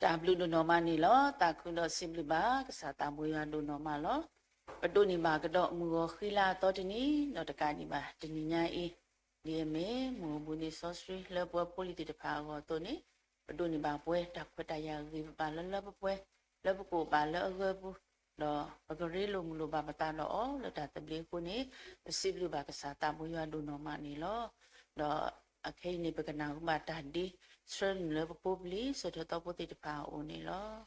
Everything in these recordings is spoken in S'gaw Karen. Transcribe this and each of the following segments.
တၢ်ဘျုးဒိၣ်နီၢ်မးန့ၣ်လီၤ. သးခုဒီးစံးဘျုးဘၣ်ကစၢ်သးဘိယွၤဒိၣ်နီၢ်မးလီၤ. ပဒိးန့ၢ်ဘၣ်ကဒီးမုၢ်ဂီၤဃံလၤအသီတနံၤ ဒီးတကးဒံးဘၣ်တနံၤညါအံၤ ဒ်အမ့ၢ်မုၢ်အိၣ်ဘှံးနံၤစီဆှံလၢပဝဲဖိလံၤသ့ၣ်တဖၣ်အဂီၢ်အသိးန့ၣ်, ပဒိးန့ၢ်ဘၣ်ပှဲၤတၢ်ခွဲးတၢ်ယာ်ဂ့ၤဂ့ၤဘၣ်ဘၣ်လၢလၢပှဲၤပှဲၤ လၢပကအိၣ်ဘၣ်လၢအဂၢၢ်ပူၤ, ဒီးပကရ့လိာ်မုာ်လိာ်ဘၣ်ပသးဒီးအီၤလၢတၢ်သဘျ့အဃိန့ၣ်, ပစံးဘျုးဘၣ်ကစၢ်သးဘိယွၤဒိၣ်နီၢ်မးန့ၣ်လီၤ. ဒီးအခဲအံၤန့ၣ် ပကနၢ်ဟူဘၣ်တၢ်ဒ့ဆှၢနုာ်လၢပဖိပလံၤ ဆၢထၢၣ်သီဖိသ့ၣ်တဖၣ်အအိၣ်န့ၣ်လီၤ.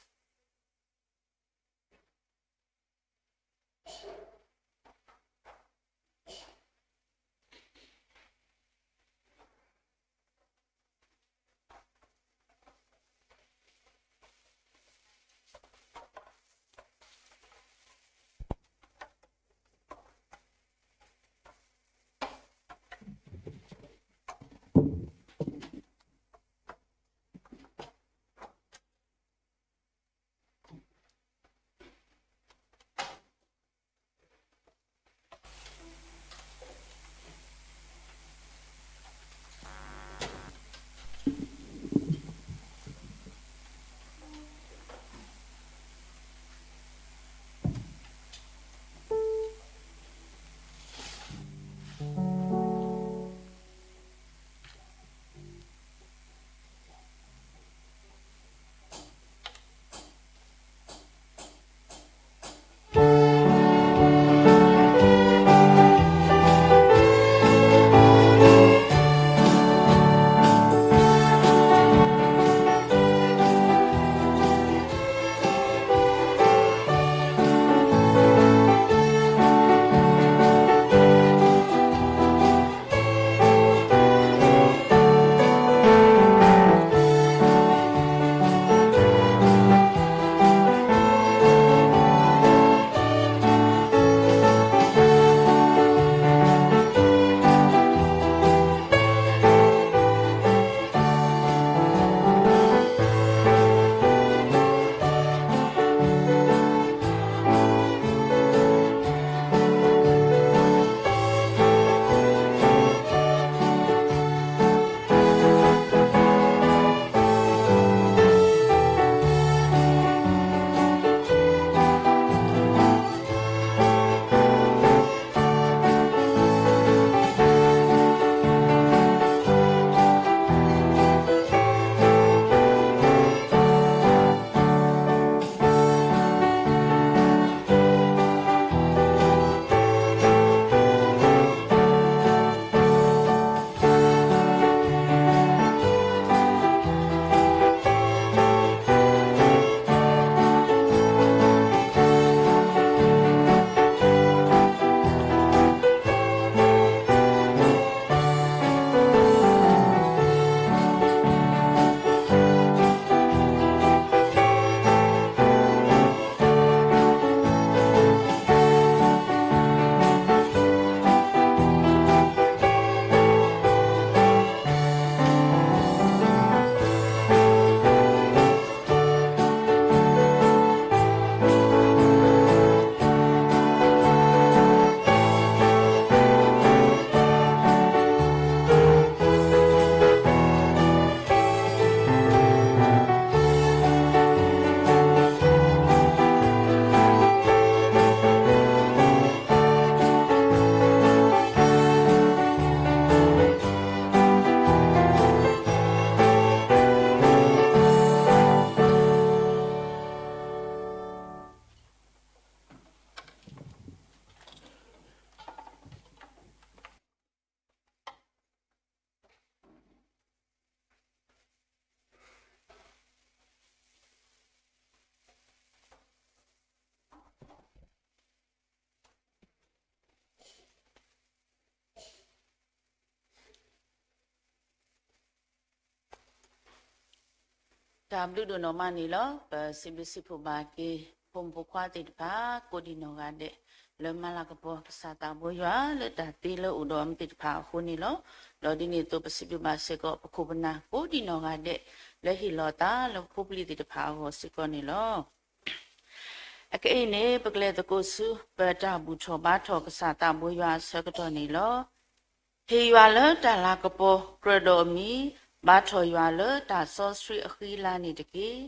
တၢ်ဘျုးဒိၣ်နီၢ်မးန့ၣ်လီၤ. ပစံးဘျုးစံးဖှိၣ်ဘၣ်က့ၤ ဖိမုၣ်ဖိခွါသ့ၣ်တဖၣ် ကိးဒံးနီၢ်ဂၤဒဲး လၢမၤလၤကပီၤကစၢ်သးဘိယွၤလၢတၢ်သ့လၢအိၣ်ဒီးအမ့ၢ်သ့ၣ်တဖၣ်အဃိန့ၣ်လီၤ. ဒီးဒ်န့ၣ်အသိး ပစံးဘျုးဘၣ်စ့ၢ်ကီး ပခိၣ်ပနၢ်ကိးဒံးနီၢ်ဂၤဒဲး လၢဟ့ၣ်လီၤသးလၢဖိပလံၤသ့ၣ်တဖၣ်အဂီၢ်စ့ၢ်ကီးန့ၣ်လီၤ. အခဲအံၤန့ၣ် ပကလဲၤသကိးဆူ ပတၢ်ဘူၣ်ထီၣ်ဘါထီၣ်ကစၢ်သးဘိယွၤအဆၢကတီၢ်န့ၣ်လီၤ. ဟ့ၣ်ယွၤလၢတၢ်လၤကပီၤကြၢးဒီးအမံၤ, ဘါထီၣ်ယွၤလၢတၢ်စီဆှံအဃံအလၤန့ၣ်တက့ၢ်.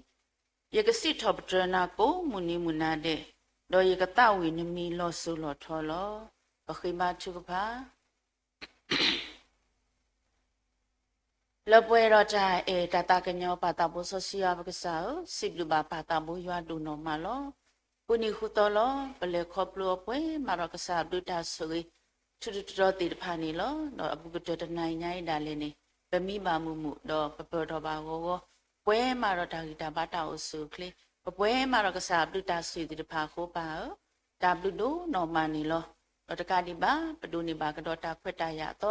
ယကစံးထီၣ်ပတြၢၤနၤကိးမုၢ်နံၤမုၢ်နၤဒဲး, ဒီးယကသးဝံၣ်နမံၤလီၤစိၤလီၤထီလီၤ. ပဃ့ဘါထုကဖၣ်. လၢပှဲၤဒီးတၢ်အဲၣ်တၢ်သးကညီၤပၢ်သးဘိစီဆှံယွၤပကစၢ်ဧၢ, စံးဘျုးဘၣ်ပၢ်သးဘိယွၤဒိၣ်နီၢ်မးလီၤ. ဃုနံၤဃုသီလီၤ, ပလဲၤခီဖျိအပှဲၤမးဒီးကစၢ်အဘျုးတၢ်ဆိၣ်ဂ့ၤ ထူးထူးတီၤတီၤသ့ၣ်တဖၣ်န့ၣ်လီၤ. ဒီးအဘူးကတၢၢ်တနၤအံၤညါအံၤဒၣ်လဲာ်န့ၣ်, ပမံဘၣ်မုာ်မုာ် ဒီးပပၢၢ်ထီၣ်ဘၣ်ဂီၤဂီၤ, ပှဲၤမးဒီးတၢ်ဂံၢ်တၢ်ဘါတၢ်အိၣ်ဆူၣ်အိၣ်ချ့, ပပှဲၤမးဒီးကစၢ်အဘျုးတၢ်ဆိၣ်ဂ့ၤသ့ၣ်တဖၣ်အဃိပၢ်ဧၢ, တၢ်ဘျုးဒိၣ်နီၢ်မးန့ၣ်လီၤ. ဒီးတကးဒံးဘၣ် ပဒိးန့ၢ်ဘၣ်ကဒီးတၢ်ခွဲးတၢ်ယာ်အသီ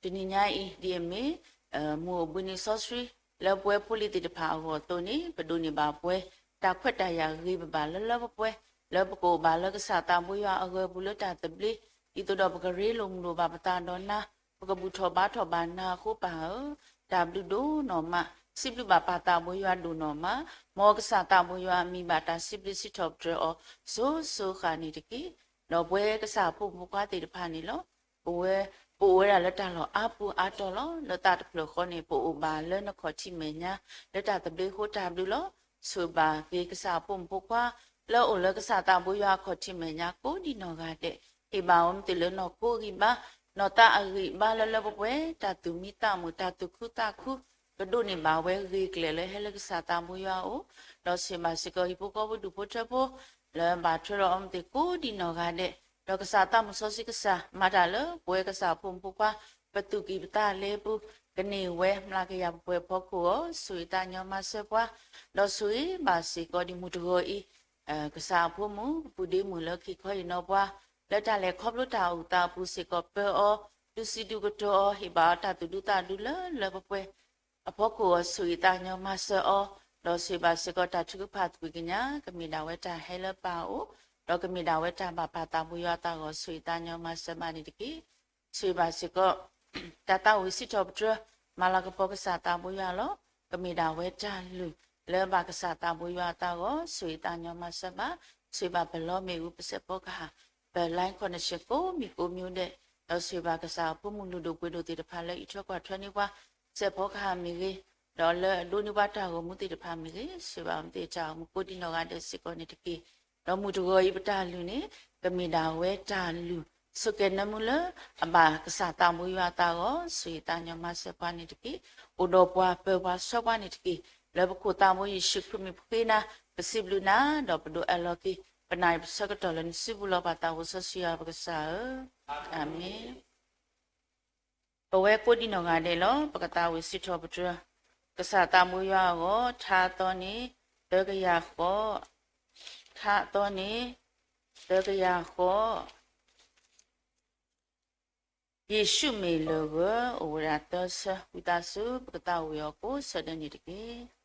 သီ, တနံၤညါအံၤ ဒ်အမ့ၢ် မုၢ်အိၣ်ဘှံးနံၤစီဆှံ လၢပဝဲဖိလံၤသ့ၣ်တဖၣ်အဂီၢ်အသိးန့ၣ် ပဒိးန့ၢ်ဘၣ်ပှဲၤ တၢ်ခွဲးတၢ်ယာ်ဂ့ၤဘၣ်ဘၣ်လၢလၢပှဲၤပှဲၤ လၢပကအိၣ်ဘၣ်လၢကစၢ်သးဘိယွၤအဂၢၤအပူၤလၢတၢ်သဘျ့, ဒ်သိးဒီးပကရ့လိာ်မုာ်လိာ်ဘၣ်ပသးဒီးနၤ, ပကဘူၣ်ထီၣ်ဘါထီၣ်ဘၣ်နၤအဃိပၢ်ဧၢ, တၢ်ဘျုးဒိၣ်နီၢ်မး, စံးဘျုးဘၣ်ပၢ်သးဘိယွၤဒိၣ်နီၢ်မး, မ်ကစၢ်သးဘိယွၤအမံၤဘၣ်တၢ်စံးဘျုးစံးထီၣ်ပတြၢၤအီၤ စိၤစိၤဃၣ်န့ၣ်တက့ၢ်. ဒီးပဝဲကစၢ်အဖိမုၣ်ဖိခွါသ့ၣ်တဖၣ်န့ၣ်လီၤ. ပဝဲ ပအိၣ်ဝဲဒၣ်လၢတၢ်လီၢ်အါပူၤအါတီၤလီၤ. လၢသးတဖျၢၣ်ဃီန့ၣ် ပအိၣ်ဘၣ်လၢနခီၣ်ထံးမဲာ်ညါ လၢတၢ်သဘျ့အဃိတၢ်ဘျုးလီၤ. ဆိၣ်ဂ့ၤဘၣ်က့ၤကစၢ်အဖိမုၣ်ဖိခွါ လၢအအိၣ်လၢကစၢ်သးဘိယွၤအခီၣ်ထံးမဲာ်ညါကိးဒံးနီၢ်ဂၤဒဲး, ဟ့ၣ်ဘၣ်အီၤမ့ၢ်တ့ၢ်လၢနီၢ်ခိအဂံၢ်ဘါ, နီၢ်သးအဂံၢ်ဘါလၢလၢပှဲၤပှဲၤ, တၢ်သူၣ်မံသးမုာ် တၢ်သူၣ်ခုသးခု, ကဒိးန့ၢ်ဘၣ်ဝဲဂ့ၤကျဲၤလၢဟဲလၢကစၢ်သးဘိယွၤအအိၣ်, ဒီးဆိၣ်ဂ့ၤဘၣ်စ့ၢ်ကီးဟံၣ်ဖိဃီဖိဒူၣ်ဖိထၢဖိ လၢဘၣ်ထွဲဒီးအီၤမ့ၢ်တ့ၢ်ကိးဒံးနီၢ်ဂၤဒဲး, ဒီးကစၢ်သးမုၢ်စီဆှံကစၢ် မၤတၢ်လၢပဝဲကစၢ်အဖိမုၣ်ဖိခွါ ပသူၣ်ကံၢ်ပသးလဲပူၤ ကန့ၢ်ဝဲမျးကယၤပှဲၤပှဲၤအဖီခိၣ်အဂီၢ် ဆိၣ်ဂ့ၤသးညီမၤစၢၤပှၤ, ဒီးဆိၣ်ဂ့ၤဘၣ်စ့ၢ်ကီးဒ်မုၢ်တဂီၤအံၤ ကစၢ်အဖိမုၣ် ပပုၢ်ဒ့မုၣ်လၢခံခီအံၤနီၢ်ပှၤ လၢတၢ်လဲၤခီဖျိတၢ်အိၣ်သးအပူၤစ့ၢ်ကီးပၢအီၤ, ဒုးစံးဒုးကတိၤအီၤ, ဟ့ၣ်ဘၣ်အီၤတၢ်သူၣ်ဒူသးဒူလၢလၢပှဲၤပှဲၤ အဖီခိၣ်အဂီၢ် ဆိၣ်ဂ့ၤသးညီမၤစၢၤအီၤ, ဒီးဆိၣ်ဂ့ၤဘၣ်စ့ၢ်ကီးတၢ်ထုကဖၣ်သကွံာ်ကညး ကမ့ၢ်ဒၣ်ဝဲတၢ်ဟဲလၢပၢ်အအိၣ်, ဒီးကမ့ၢ်ဒၣ်ဝဲတၢ်ဘၣ်ပၢ်သးဘိယွၤအသးအဂီၢ် ဆိၣ်ဂ့ၤသးညီမၤစၢၤဘၣ်န့ၣ်တက့ၢ်. ဆိၣ်ဂ့ၤဘၣ်စ့ၢ်ကီး တၢ်သးဝံၣ်စံးထီၣ်ပတြၢၤ မၤလၤကပီၤကစၢ်သးဘိယွၤလီၤ. ကမ့ၢ်ဒၣ်ဝဲတၢ်လုၢ်လၢဘၣ်ကစၢ်သးဘိယွၤအသးအဂီၢ် ဆိၣ်ဂ့ၤသးညီမၤစၢၤဘၣ်. ဆိၣ်ဂ့ၤဘၣ်ပလီမ့ၣ်အူ ပစဲးဖီကဟၣ် ပ line connection ကိးမံၤကိးမံၤဒဲး, ဒီးဆိၣ်ဂ့ၤဘၣ်ကစၢ်အဖိမုၣ်လုၢ်ဒိၣ်ပှ့ၤဒိၣ်သ့ၣ်တဖၣ်လၢအံးထွဲကွၢ်ထွဲန့ၢ်ပှၤ စဲးဖီကဟၣ်မ့ၢ်ဂ့ၤ, ဒီးလၢအဒိးန့ၢ်ပှၤတၢ်ဂီၤမူသ့ၣ်တဖၣ်မ့ၢ်ဂ့ၤ, ဆိၣ်ဂ့ၤဘၣ်မ့ၢ်သ့ၣ်တၢ်အိၣ်မူကိးဒံးနီၢ်ဂၤဒဲးစ့ၢ်ကီးန့ၣ်တက့ၢ်. ဒီးမုၢ်တဂီၤအံၤပတၢ်လုၢ်န့ၣ် ကမ့ၢ်ဒၣ်ဝဲတၢ်လုၢ် ဆိးကဲနၢမူလၢ အဘၣ်ကစၢ်သးဘိယွၤအသးအဂီၢ် ဆိၣ်ဂ့ၤသးညီမၤစၢၤပှၤန့ၣ်တက့ၢ်. အိၣ်ဒီးပှၤပၢၤပှၤဆှၢပှၤန့ၣ်တက့ၢ်. လၢပခိၣ်သးဘိယ့ၣ်ၡူးခရံာ်မံၤပဃ့နၤ, ပစံးဘျုးနၤ, ဒီးပဒိးအၢၣ်လီၤက့ၤ ပနၢ်အံၤပဆၢကတီၢ်လၢနစုပူၤလီၤ ပၢ်သးဘိစီဆှံယွၤပကစၢ်ဧၢ, အၤမ့ၣ်. ပဝဲကိးဒံးနီၢ်ဂၤဒဲးလီၤ. ပကသးဝံၣ်စံးထီၣ်ပတြၢၤ ကစၢ်သးဘိယွၤအဂီၢ် ထါအသီန့ၣ် သၢကယၤဃီ, ထါအသီန့ၣ် သၢကယၤဃီ, ယ့ၣ်ၡူးမ့ၢ်လၢၢ်ဂၢၢ် အိၣ်ဝဲဒၣ်သၢဆၢ ဝံသးစူၤ ပကသးဝံၣ်အီၤကိးဆၢဒဲးန့ၣ်တက့ၢ်.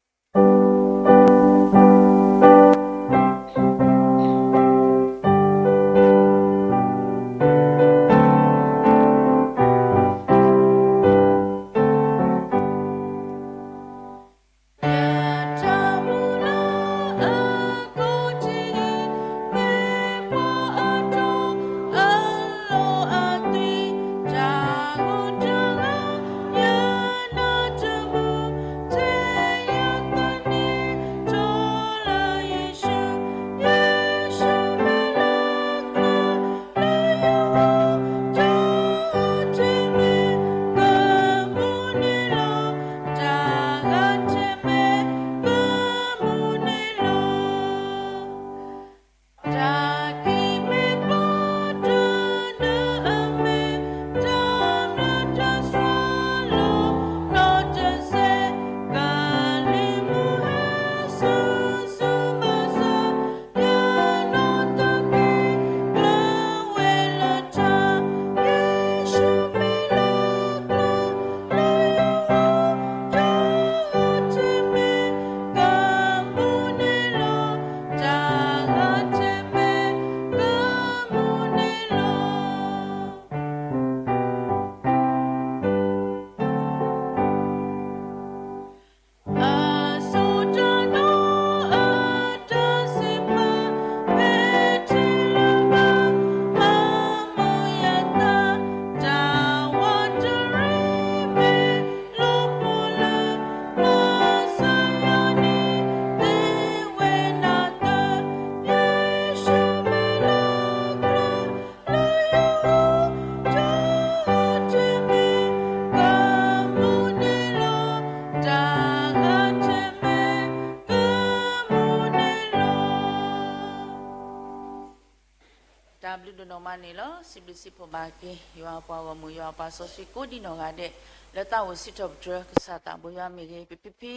န့ၣ်လီၤ. စံးဘျုးစံးဖှိၣ်ဘၣ်က့ၤ ယွၤအပှၤဂီၢ်မုၢ် ယွၤအပှၤစီဆှံကိးဒံနီၢ်ဂၤဒဲး လၢသးအိၣ်စံးထီၣ်ပတြၢၤ ကစၢ်သးဘိယွၤမ့ၢ်ဂ့ၤ, ပဖံဖံ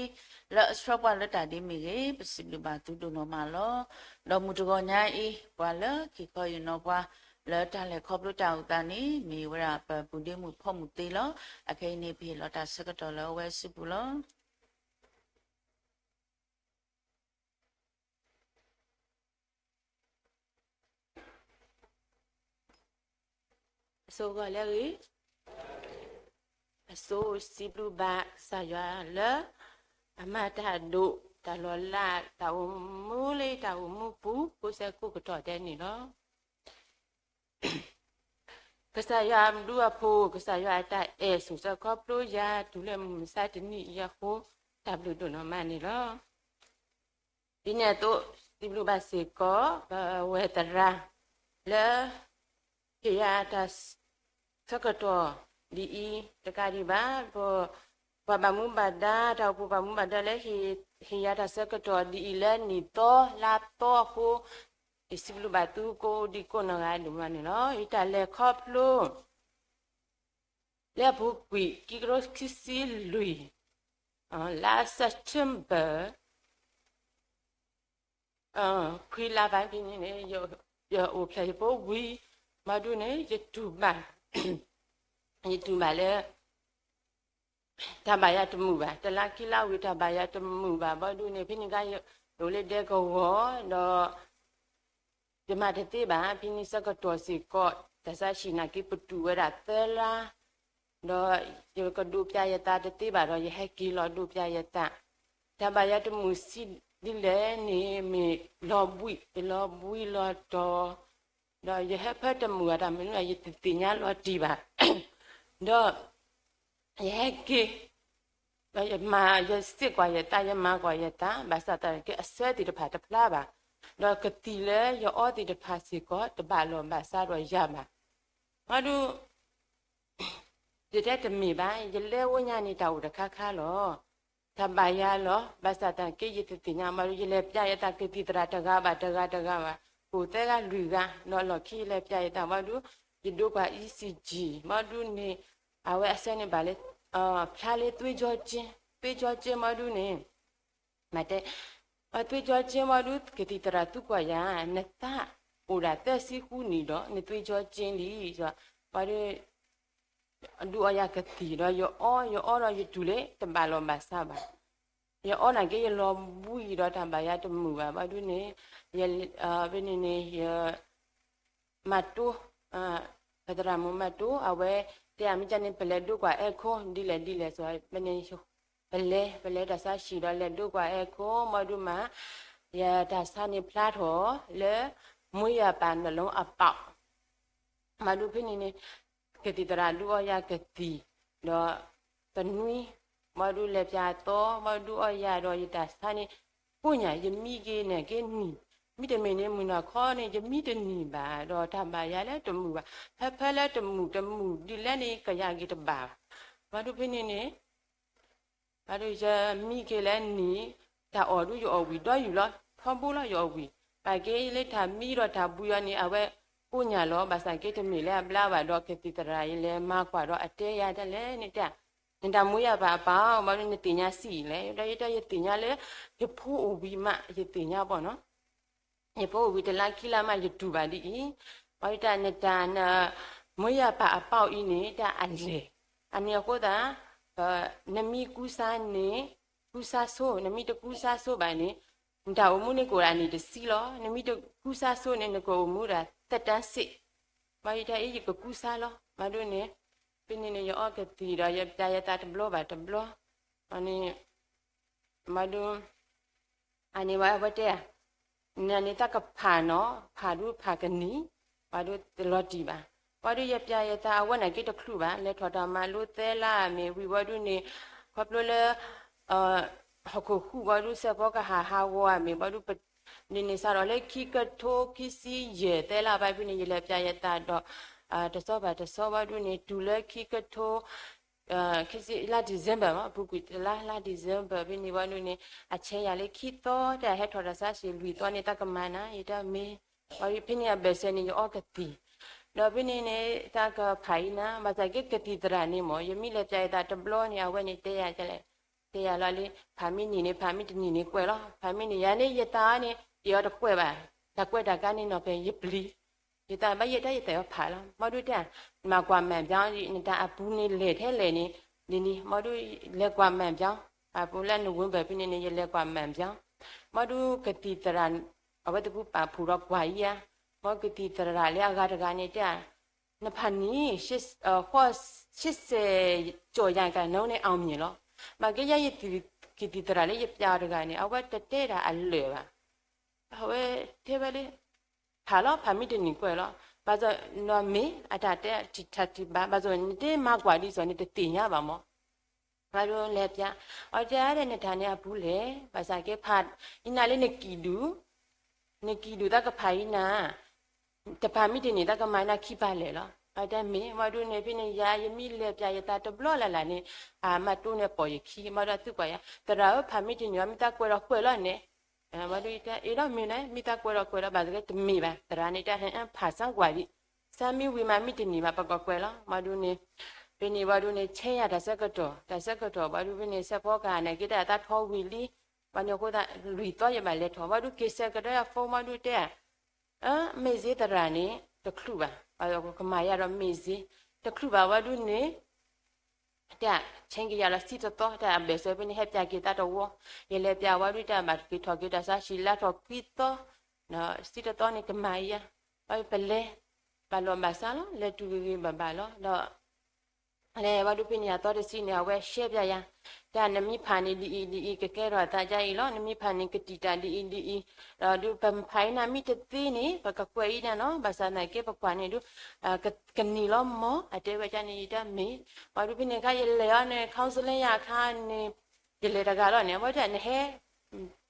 လၢအဆှၢပှၤလၢတၢ်ဒ်မ့ၢ်ဂ့ၤ, ပစံးဘျုးဘၣ်သုဒိၣ်နီၢ်မးလီၤ. ဒီးမုၢ်တဂီၤညါအံၤ ပှၤလၢက့ၤခီအံၤနီၤပှၤ လၢတၢ်လဲၤခီဖျိတၢ်အိၣ်သးန့ၣ် မ့ၢ်ဝဲဒၣ်ပပုၢ်ဒ့မုၣ်ဖီမုၢ်သ့လီၤ. အခဲအံၤန့ၣ် ပဟ့ၣ်လီၤတၢ်ဆၢကတီၢ်လၢအဝဲစုပူၤလီၤ. အဆိဂီၢ်လၢအဂ့ၤ, အဆိစံးဘျုးဘၣ်ကစၢ်ယွၤလၢ အမၤတၢ်ဒိၣ် တၢ်လီၤလး တၢ်အိၣ်မူလၢတၢ်အိၣ်မူပူၤ ကိးဆၢကိးကတီၢ်ဒဲးန့ၣ်လီၤ. ကစၢ်ယွၤအဘျုးအဖှိၣ် ကစၢ်ယွၤအတၢ်အဲၣ်ဆိးစၢ်ခီဖျိယၤ တုၤလၢမုၢ်မဆါတနံၤအံၤအဃိ တၢ်ဘျုးဒိၣ်နီၢ်မးန့ၣ်လီၤ. ဒ်န့ၣ်အသိး စံးဘျုးဘၣ်စ့ၢ်ကီး ပဝဲသရၣ် လၢ ဟ့ၣ်ယၤတၢ်ဆၢကတီၢ်ဒ်အံၤ တကးဒံးဘၣ် ပှၤဘၣ်မူဘၣ်ဒါ တၢ်အိၣ်ဖှိၣ်ဘၣ်မူဘၣ်ဒါလၢ ဟ့ၣ်ယၤတၢ်ဆၢကတီၢ်ဒ်အံၤလၢနံၣ်သီလါသီအဃိ ယစံးဘျုးဘၣ်သုကိးဒံကိးနီၢ်ဂၤဒိၣ်မးန့ၣ်လီၤ. ယတၢ်လဲၤခီဖျိ လၢအပူၤကွံာ် ခံကထိခံဆံလွံၢ် လါ September ခွံလါဘၣ်ဖဲန့ၣ်န့ၣ် ယအိၣ်ဖျဲၣ်ယဖိဝံၤ ဘၣ်ဒုးန့ၣ် ယတူၢ်ဘၣ် ယတူၢ်ဘၣ်လၢ တၢ်ဘၣ်ယၤတမုာ်ဘၣ်, တလါခံလါဝံၤ တၢ်ဘၣ်ယၤတမုာ်ဘၣ် ဘၣ်ဒုးန့ၣ် ဖဲန့ၣ်ခါ ယအိၣ်လၢဒဲကဝီၤ ဒီး ယမၤတသ့ဘၣ်, ဖဲန့ၣ်ဆၢကတီၢ်စ့ၢ်ကီး တၢ်ဆါဟံၣ်နာ်က့ ပတူၢ်ဝဲဒၣ်သၢလါ, ဒီးယကဒိးပျးယသးတသ့ဘၣ်ဒီး ယဟဲက့ၤလီၤဒိးပျးယသး, တၢ်ဘၣ်ယၤတမုာ်ဆံးဒ်လဲၣ်န့ၣ် မ့ၢ်လီၤဘှံး, ယလီၤဘှံးလီၤတီၤ, ဒီးယဟဲဖၢတမုာ်ဘၣ် တၢ်မနုၤ ယတသ့ၣ်ညါလီၤတံၢ်ဘၣ်, ဒီး ယဟဲက့ၤ, ဒီးယမၤ ယစ့ၢ်ကွၢ်ယသး ယမၤကွၢ်ယသး ဘၣ်ဆၣ်သနာ်က့ အဆၢသ့ၣ်တဖၣ်တဖျါဘၣ်, ဒီးကသံၣ်လၢယအီသ့ၣ်တဖၣ်စ့ၢ်ကီး တဘၣ်လီၢ်ဘၣ်စးဒီးယၤဘၣ်. ဘၣ်ဒုး ယတဲတမ့ၢ်ဘၣ်, ယလဲၤအိၣ်ညါန့ၣ် တၢ်အိၣ်တခါခါလီၤ. တၢ်ဘၣ်ယၤလီၤ, ဘၣ်ဆၣ်သနာ်က့ ယတသ့ၣ်ညါ ဘၣ်ဒုး ယလဲၤပျးယသး ကသံၣ်သရၣ်တဂၤဘၣ်တဂၤတဂၤဘၣ်, ကအိၣ်သၢဂၤလွံၢ်ဂၤ, ဒီးလီၢ်ခံယလဲၤပျးယသး ဘၣ်ဒုး ယဒိကွၢ် ECG ဘၣ်ဒုးန့ၣ် အဝဲအဆၢန့ၣ်ဘၣ်လၢ ဖျါလၢသွေးကြောချင်း, သွေးကြောချင်း ဘၣ်ဒုးန့ၣ် မၤတဲ သွေးကြောချင်း ဘၣ်ဒုး ကသံၣ်သရၣ်သူကွၢ်ယၤ, နသးအိၣ်ဒၣ်သၢဆံဃုနံၣ်ဒီး နသွေးကြောချင်းလံ, ဘၣ်ဒုး ဒုးအီယၤကသံၣ်ဒီး ယအီ, ယအီဒီးယတူၢ်လံ တဘၣ်လီၢ်ဘၣ်စးဘၣ်, ယအီနာ်က့ ယလီၤဘှံးဒီး တၢ်ဘၣ်ယၤတမုာ်ဘၣ်, ဘၣ်ဒုးန့ၣ် ဖဲန့ၣ်န့ၣ် ယ မၤတိ, ပသရၣ်မုၣ်မၤတိ အဝဲတဲအမ့ၢ်ကန့ၣ် ပလဲၤဒိကွၢ်အဲၣ်ခိ ဒ်လဲၣ်ဒ်လဲၣ်စီၤ, ပလဲၤ ပလဲၤတၢ်ဆါဟံၣ်ဒီး လဲၤဒိကွၢ်အဲၣ်ခိ ဘၣ်ဒုးမး ယတၢ်ဆါန့ၣ်ဖျါထီၣ်လၢ မွေးရာပါနှလုံးအပေါက်, ဘၣ်ဒုးဖဲန့ၣ်န့ၣ် ကသံၣ်သရၣ်ဒုးအီယၤကသံၣ်, ဒီးတနွံ ဘၣ်ဒုးလဲၤပျးသီ ဘၣ်ဒုးအီယၤဒီး ယတၢ်ဆါန့ၣ် ကိညၢ် ယမံက့ၤန့ၣ်က့နံၣ်, မ့တမ့ၢ်န့ၣ် မုၢ်နၤခီန့ၣ် ယမံတနံၣ်ဘၣ်, ဒီးတၢ်ဘၣ်ယၤလၢတမုာ်ဘၣ်, ဖဲဖဲလၢတမုာ်တမုာ်ဒ်လဲၣ်န့ၣ် ကယၤက့ၤတဘၣ်ဘၣ်, ဘၣ်ဒုးဖဲန့ၣ်န့ၣ် ဘၣ်ဒုးယမံက့ၤလၢနံၣ်, တၢ်အီၣ်ဒုးယအီၣ်ဝံၤဒီယူၢ်လီၤ, ထီဘိလီၤယအီၣ်ဝံၤ, ဘၣ်က့လၢတၢ်မံဒီးတၢ်ဘှံးအီၤန့ၣ် အဝဲကိညၢ်လီၤ, ဘၣ်ဆၣ်က့တမ့ၢ်လၢအဘျါဘၣ်ဒီး ကသံၣ်သရၣ်ယလဲၤမၤကွၢ်ဒီးအတဲယၤဒ်လဲၣ်န့ၣ်တၢ်, နတၢ်မွေးရာပါအပေါက် ဘၣ်ဒုးနသ့ၣ်ညါဆံးလဲၣ်, ဒီးယတဲယသ့ၣ်ညါလၢ ယဖိအိၣ်ဝံၤမး ယသ့ၣ်ညါဘၣ်နီၤ ယဖိအိၣ်ဝံၤတလါခံလါမး ယတူၢ်ဘၣ်ဒ်အံၤ, ဘၣ်ဒုးတၢ်နတၢ်န မွေးရာပါအပေါက်အံၤန့ၣ် တၢ်အလဲၢ်, အန့ၣ်အဃိသတး နမံကူစါန့ၣ် ကူစါဆိ, နမံတကူစါဆိဘၣ်န့ၣ် နတၢ်အိၣ်မူန့ၣ်ကအိၣ်ဒၣ်နံၣ်တဆံလီၤ, နမံတကူစါဆိန့ၣ် နကအိၣ်မူဒၣ် သက်တမ်းစေ့, ဘၣ်ဒုးတၢ်အံၤယကကူစါလီၤ, ဘၣ်ဒုးန့ၣ် ဖဲန့ၣ်န့ၣ် ယအီကသံၣ်ဒီး ယပျးယသးတဘျီဘၣ်တဘျီ, န့ၣ် ဘၣ်ဒုး အန့ၣ်ဝဲအဝဲတဲဧါ, နန့ၣ်တၢ်ကဖးနီၤ, ဖးဒုးဖးကနံၣ်, ဘၣ်ဒုးတလီၤတံၢ်ဘၣ်, ဘၣ်ဒုးယပျးယသးအဝဲန့ၣ်က့တချုးဘၣ်, လဲၤထီၣ်တၢ်မၤလိသၢလါမ့ၢ်ဝံၤဘၣ်ဒုးန့ၣ်, ခီဖျိလၢ ဟီၣ်ခိၣ်ဃုဘၣ်ဒုး စဲးဖီကဟၣ်ဟးဂီၤဧါမ့ၢ်ဘၣ်ဒုး ပ န့ၣ်န့ၣ်စးထီၣ်လၢခံကထိခံဆံယဲၢ်သၢလါဘၣ်ဖဲန့ၣ် ယလဲၤပျးယသးဒီး တဆီဘၣ်တဆီဘၣ်ဒုးန့ၣ် တုၤလၢခံကထိ ခံဆံလါ December မ့ၢ် အပူၤကွံာ်တလါ လါ December ဖဲန့ၣ်ဘၣ်ဒုးန့ၣ် အဆဲးယၤလၢခံသီ တၢ်ဟဲထီၣ်တၢ်ဆါဆံးလွံၢ်သီန့ၣ် တၢ်ကမၤနၤ ယတၢ်မ့ၢ် ဘၣ်ဒုးဖဲန့ၣ်အဘၢၣ်စၢၤန့ၣ် ယအီကသံၣ် ဒီးဖဲန့ၣ်န့ၣ် တၢ်ကဖးအံၤနၤ ဘၣ်ဆၣ်က့ ကသံၣ်သရၣ်န့ၣ်မ့ၢ် ယမ့ၢ်လဲၤပျးယသးတဘျီန့ၣ် အဝဲန့ၣ်တဲယၤလဲၣ်, တဲယၤလီၤလံ ဖးမ့ၢ်န့ၢ်န့ၣ် ဖးမ့ၢ်တန့ၢ်န့ၣ်ကွဲးလီၤ, ဖးမ့ၢ်န့ၢ်ယၤန့ၣ် ယသးန့ၣ် ယအီၤတကွဲးဘၣ်, တၢ်ကွဲးတၢ်ကါန့ၣ်နီၤဖဲယပျံၤ ယသးဘၣ်ယဲၢ်တၢ်ယသးအီၤဖးလီၤ. မ့ၢ်ဒုးတဲ မၤကွၢ်မၤပၠီ နတၢ်အပူၤန့ၣ်လဲၤထဲလဲၣ်န့ၣ် ဒ်န့ၣ် မ့ၢ်ဒုးလဲၤကွၢ်မၤပၠီ, အပူၤလၢနဝ့ဘၢၣ်ဖဲန့ၣ်န့ၣ် ယလဲၤကွၢ်မၤပၠီ, မ့ၢ်ဒုးကသံၣ်သရၣ် အဝဲသ့ၣ်ပာ်ဖှိၣ်ဒီးကွၢ်ယၤ, မ့ၢ်ကသံၣ်သရၣ်လၢအဂၤတဂၤန့ၣ်တဲ နဖးန့ၣ် ဃိးဆံစဲးကၠီၤယၤကၤ နန့ၣ် အောင်မြင် လီၤ. မ့ၢ်ကယဲၢ်ယ ကသံၣ်သရၣ်လၢယပျးအီၤတဂၤန့ၣ် အဝဲတတဲတၢ်အလၢာ်ဘၣ်. အဝဲတဲဝဲလၢ ဖးလီၤ ဖးမ့ၢ်တန့ၢ်ကွဲးလီၤ. ဘၣ်ဆၣ်နီၢ်မ့ၢ်အတၢ်တဲထံၣ်ထံၣ်ဘၣ် ဘၣ်ဆၣ်နတမၤကွၢ်ဒ်သိးနတသ့ၣ်ညါဘၣ်မး. ဘၣ်ဒုးလဲၤပျး အီၤတဲဒၣ်နတၢ်န့ၣ်အပူၤလဲၣ် ဘၣ်ဆၣ်က့ဖးအံၤနၤလၢနကံၣ်ဒူၣ် နကံၣ်ဒူၣ်တၢ်ကဖးအံၤနၤ တဖးမ့ၢ်တန့ၢ် တၢ်ကမၤနၤခံပၤလဲၣ်လီၤ. အတဲမ့ၢ် ဘၣ်ဒုးန့ၣ် ဖဲန့ၣ်ယၤ ယမ့ၢ်လဲၤပျးယသးတဘျီလၢ်လၢ်န့ၣ် အမၤတိၢ်န့ၢ်ပိာ်ယခံ ဘၣ်ဒုးအသုကွၢ်ယၤ သရၣ်ဧၢ ဖးမ့ၢ်တန့ၢ် မ့ၢ်တၢ်ကွဲးဒီးကွဲးလီၤန့ၣ် ဘၣ်ဒုးတဲအ့ၣ်ဒီးမ့ၢ်န့ၣ် မ့ၢ်တၢ်ကွဲးဒီးကွဲးလီၤ ဘၣ်သက့တမ့ၢ်ဘၣ် သရၣ်န့ၣ်တဲဟဲဖးစၢ်ကွၢ်ဒံး စၢ်မ့ၢ်ဝံၤမးမ့ၢ်တန့ၢ်ဘၣ် ပကကွဲးလီၤ ဘၣ်ဒုးန့ၣ် ဖဲန့ၣ်ဘၣ်ဒုးန့ၣ် ဆဲယၤတၢ်ဆၢကတီၢ် တၢ်ဆၢကတီၢ် ဘၣ်ဒုးဖဲန့ၣ် ဆၢဖီကဟၣ်န့ၣ် က့ၤတၢ်သးထီဝံၤလံ ဘၣ်န့ၣ်အဃိသတး လွံၢ်သီယဘၣ်လဲၤထီၣ် ဘၣ်ဒုးက့ၤဆဲးကဒီးယၤ phone ဘၣ်ဒုးတဲ မ့ၢ်စ့သရၣ်န့ၣ် တချုးဘၣ် ကမၤယၤဒီးမ့ၢ်စ့ တချုးဘၣ် ဘၣ်ဒုးန့ၣ် တၢ်ဆဲက့ၤယၤလီၤ စံၣ်တသီ တၢ်အဘၢၣ်စၢၤဖဲန့ၣ် ဟဲပျးက့ၤသးတဝီ ယလဲၤပျးဝဲဒုး တၢ်ဘၣ်က့ၤထီၣ်က့ၤတၢ်ဆါ ဟံၣ်လါထီၣ်ခွံသီ စံၣ်တသီန့ၣ် ကမၤယၤ ဘၣ်ပလဲၤ ဘၣ်လီၤဘၣ်စးလီၤ လဲၤတုၤဂ့ၤဂ့ၤဘၣ်ဘၣ်လီၤ ဒီး လဲၤဝဲဒုးဖဲန့ၣ် အသီတဆံန့ၣ် အဝဲရှဲပျးယၤ တၢ်နမ့ၢ်ဖးန့ၣ်ဒ်အံၤဒ်အံၤ ကကဲထီၣ်သးဒ်အံၤလီၤ နမ့ၢ်ဖးန့ၣ်ကတံာ်တာ်ဒ်အံၤဒ်အံၤ ဒီးဒုးပဖးအံၤနၤမ့ၢ်တသ့န့ၣ် ပကကွဲးအံၤနၤနီၤ ဘၣ်ဆၣ်သနာ်က့ပကွၢ်န့ၣ်ဒုး ကနံၤလီၤမၢ် အတဲဝဲဒ်န့ၣ် ယတၢ်မ့ၢ် ဘၣ်ဒုးဖဲန့ၣ်ခါ ယလဲၤအီၤန့ၣ် counseling ယၤအခါန့ၣ် ယလဲၤတဂၤလီၤန့ၣ် အဝဲဒၣ်နဟဲ